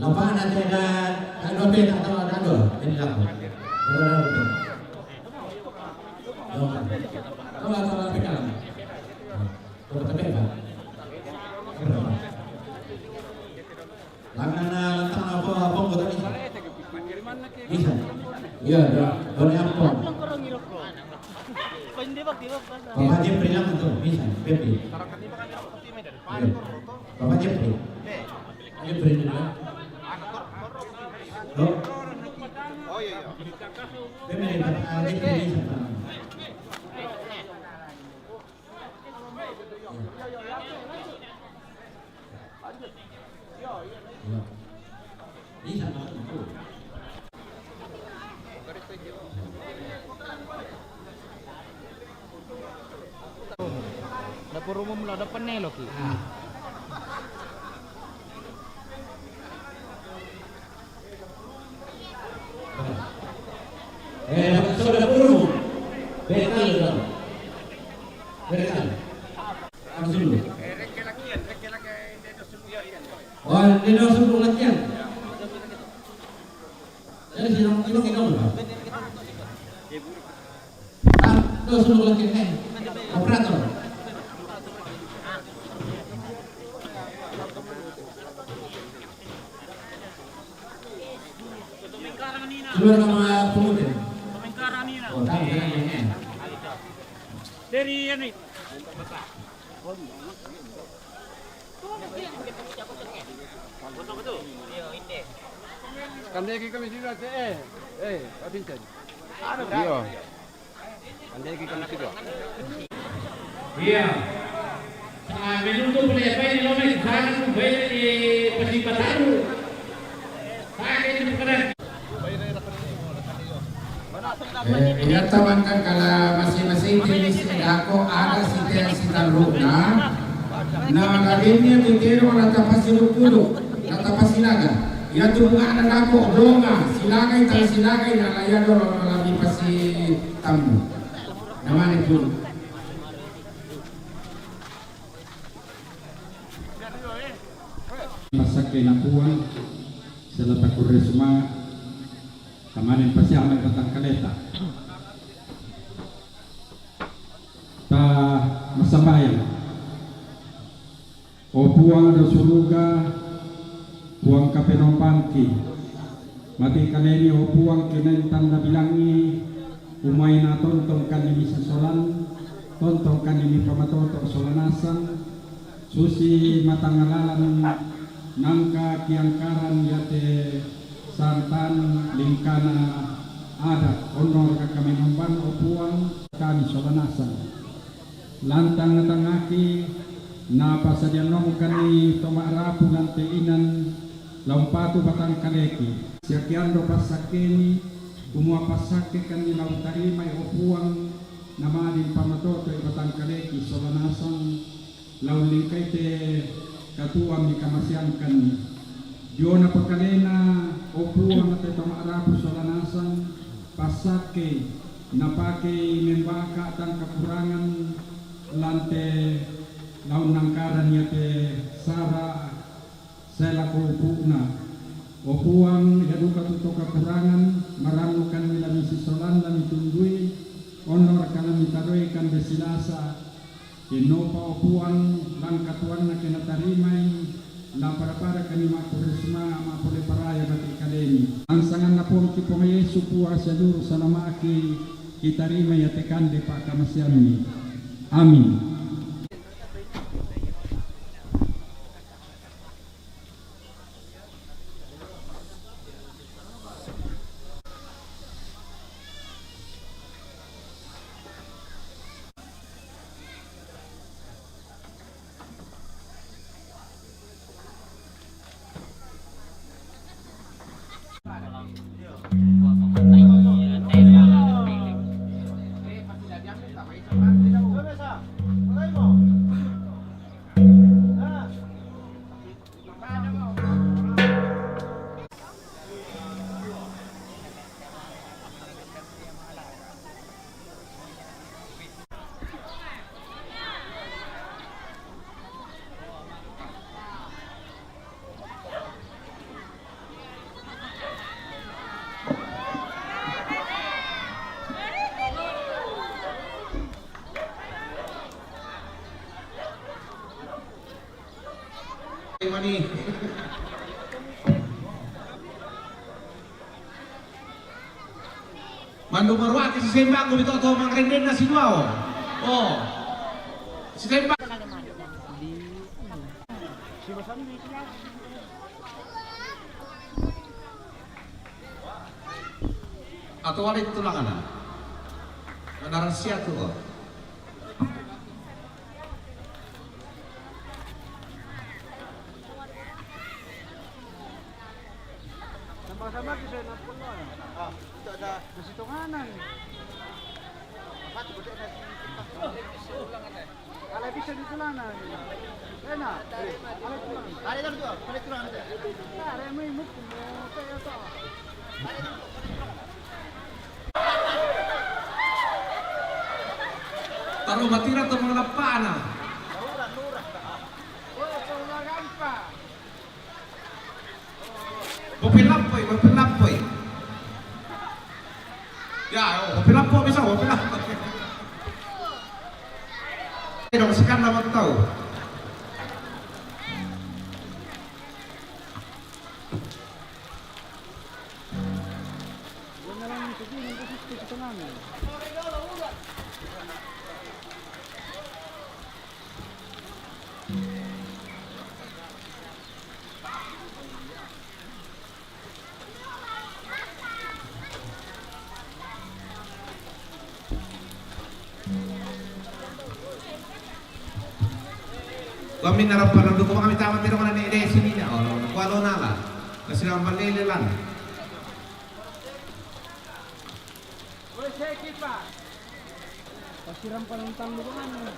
Lapangan ada, ada, ada dua peta atau ada dua? Ini lapangan. Ada dua peta. Dua peta. Kalau, kalau peta. Dua peta, Pak. Berapa? Langan, ah, lantang apa, apa anggota bisa? Bisa. Iya, dua, dua apa? Bapak Jeffrey lang itu bisa, Jeffrey. Iya. Bapak Jeffrey. Jeffrey ini, ya. Loh. Jeffrey, Bapak Jeffrey bisa. Dapur umum lo, depan nih lo ki. Eh, dapat sudah burung. Betul, dong. Betul. Langsung dulu. Oh, ini langsung dulu latihan. Jadi, sidang, sidang, sidang, Pak. Ah, langsung dulu latihan, eh. Operator. Keluar nama pemuda. Oh, tahu, tahu, ya. Dari ini. Kandai kami di luar, eh, eh, Pak Vincent. Iya. Andai kita mesti dua. Iya. Ah, menutup oleh apa ini, lo main sana, baik di Pasir Bataru. Pakai di Pekeran. Eh, iya, taman kan kalau masing-masing jenis dako ada site sitan rukna. Nah, lainnya titero rata Pasir Kudu, rata Pasir Naga. Iya, tu bunga ada dako, donga, silagai, tak silagai, nah, laya dolo, lami pasi tambu. Namanya pun. Pasake napuan, selata kurre suma, kamanen pasiame batang kaleta. Ta masambayang. O Puang do suruga, Puang kapenombangki, mati kaleni o Puang kinain tanda bilangi, umai na tontong kami misisolan, tontong kami mipamatoto sola nasang, susi matangalalan nangka kiangkaran iate santan lingkana adat, onno raka kami nomban o Puang kami sola nasang. Lantang-tangaki, napasadianongkani to ma'rapu nante inan, lao umpatu batang kaleki. Siakian do passakkeni, kumua passakkekani lao tarimai o Puang, namadin pamatoto i batang kaleki sola nasang, lao lingkai te katuoan mikamaseangkani. Diona pakalena, o Puang, te to ma'rapu sola nasang, passakkei, napakei membaka tang kakurangan lante lao nangkaran iate sara sae lako upu'na. O Puang, ia duka tu to kakurangan, marannukanni la misisolan la mitundui, onno raka la mitaroi kande silasa, Kenopa o Puang, langkatuanna ke natarimai, la pada-pada kami ma'kurre sumanga' ma'pole paraya mati kaleni. Angsanganna Puangki Puang Yesu Puang sialuru salama'ki, kitarimai iate kande pa'kamaseammi. Amin. Mandu maruaki si Semba, ku bito to mangrenden na si Duao. Oh. Si Semba. Atau ada itu langana. Ada rahasia tu, oh. Sama-sama di sana pun, ah, itu ada nasi tunganan. Apa tu, gede nasi kita. Ala bisa di sana. Enak. Ala tulang. Tarik tarik tu, tarik tulang tu. Tarik mai mukti mo, tayo to. Taro matira to mangalapana. Bopelapoi, bopelapoi. Ya, oh, bopelapo bisa, bopelapo. Dong sekarang dapat tahu. Kami narap parang duko kami tama tiro kana ni de sini na, oh, kualo nala. Kasi lang palele lang. Pasiram pa ng tanglo ko ano.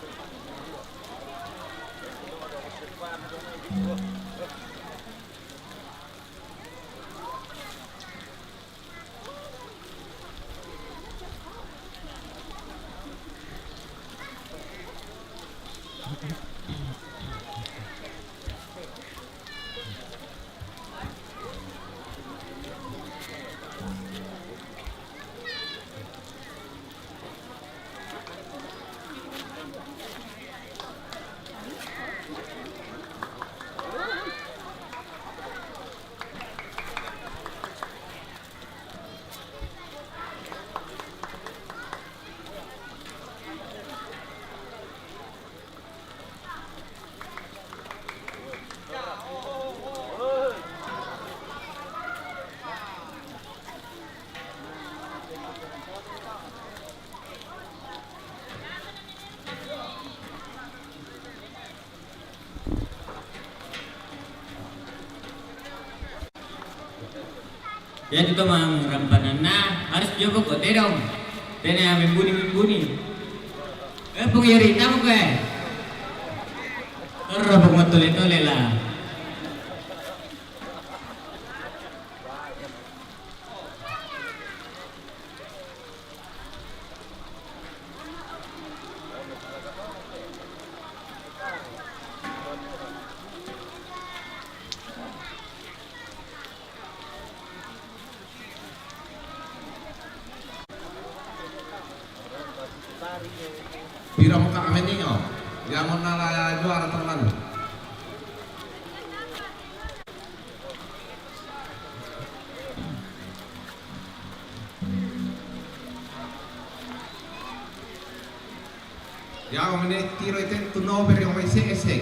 Ya, itu mang rampanan na harus jobo ko tedong. Tena membuni-membuni. Eh, pung yori tamu ke. Terus pung matole-tole lah. Pira mo ka amin ninyo? Yamon na la juara teman. Ya, omine tiro ite tu no beri omai se ese.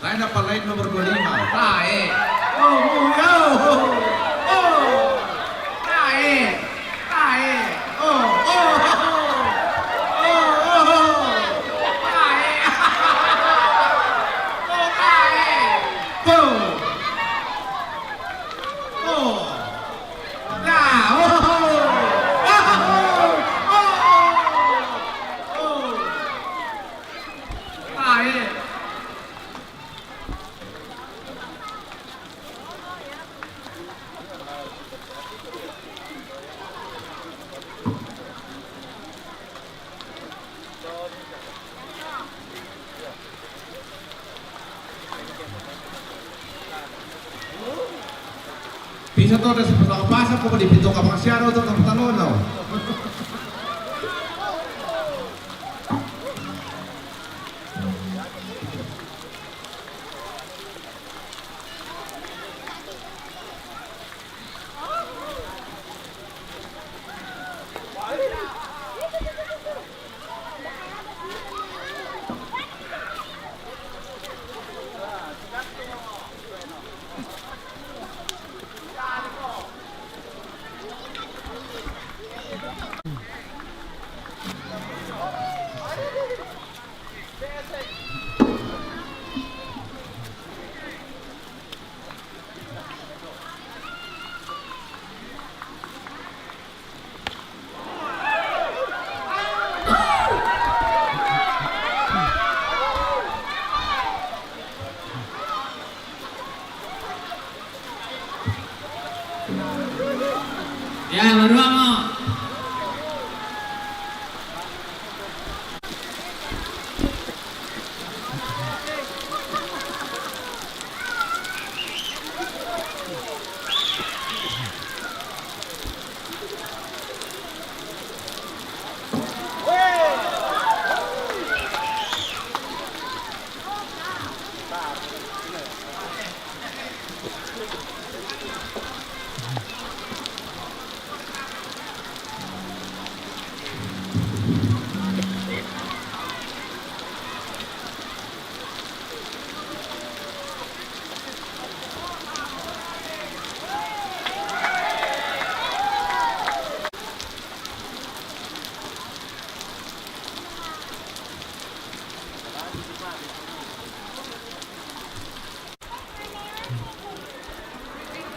Line up, line number dua lima. Tae. Oh, oh, oh. Oh. Tae. Tae. Oh, oh, oh. Oh, oh, oh. Tae. Oh, tae. Oh. Oh. Ya, Bisa to, sa pasa ko pa di pito ka pangsiaro to ka patalono. Ya, baru mo.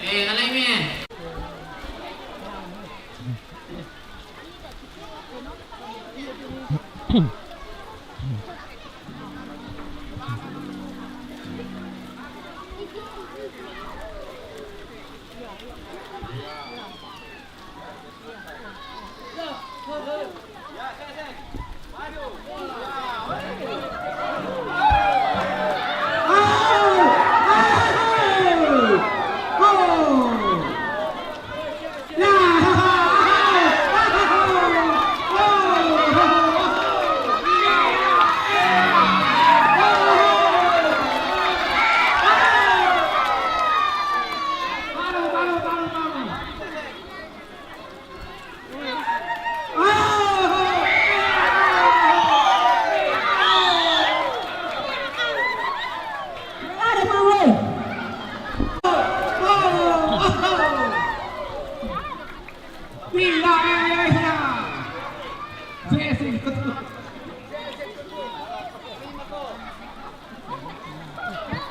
Eh, alai me.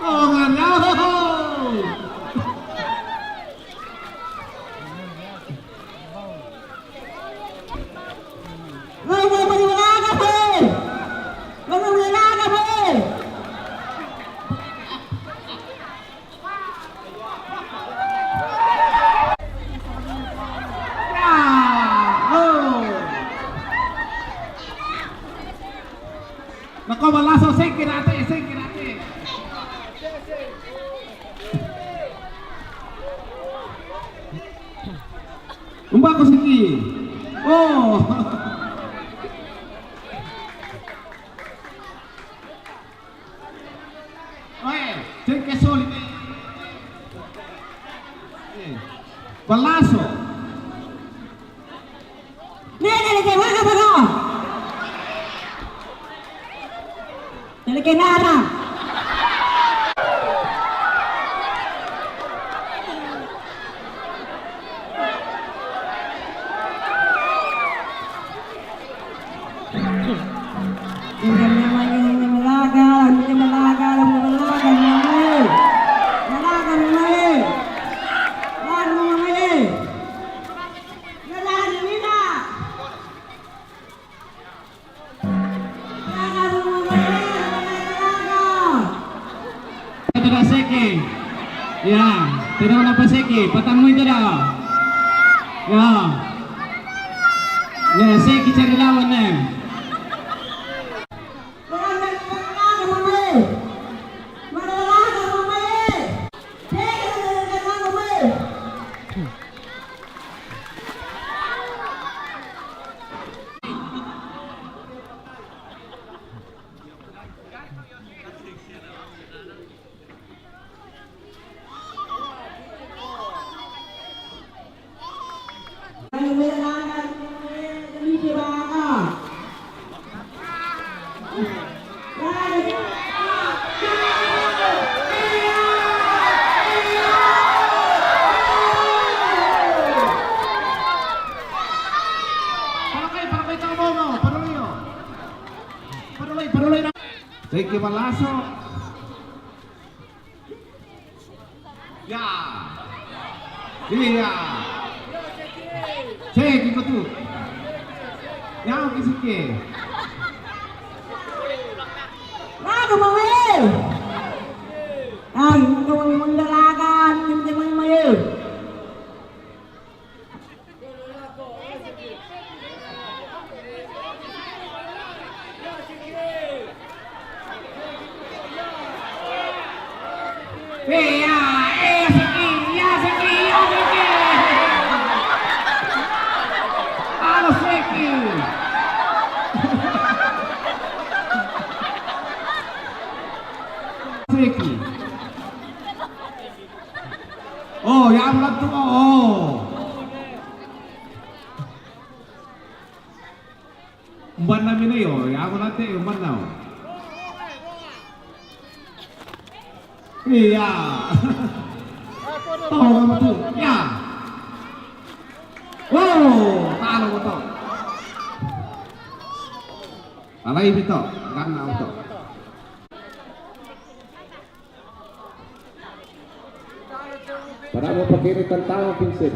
Oh, ngandao. Ngandao, ngandao, ngandao. Nako, balaso, sing kirate, sing kirate. Umba ko siki. Oh. Oe, sing kesol ini. Eh, balaso. Nene, nene, nene, nene, nene. Nene, nene, nene. Tada seke. Ya, tada na paseke, patang mo tada. Ya. Ya, seke cari lawan na. Paroloi, paroloi tau bola, paroloi, oh. Paroloi, paroloi na. Seke balaso. Ya. Iya. Seke ko tu. Ya, oke, seke. Laga mau, eh. Ay, ito ang mundalagan, hindi man mayo. Eh, ya, eh, seke, ya, seke, ya, seke. Alo, seke. Seke. Oh, ya, amu latu, oh. Umbanna mina yo, ya, amu late, umbanna, oh. Iya. Toh, kamu tuh. Ya. Wow, talo mo to. Alai bito, ganna mo to. Para mo pakiri tantang pinsin.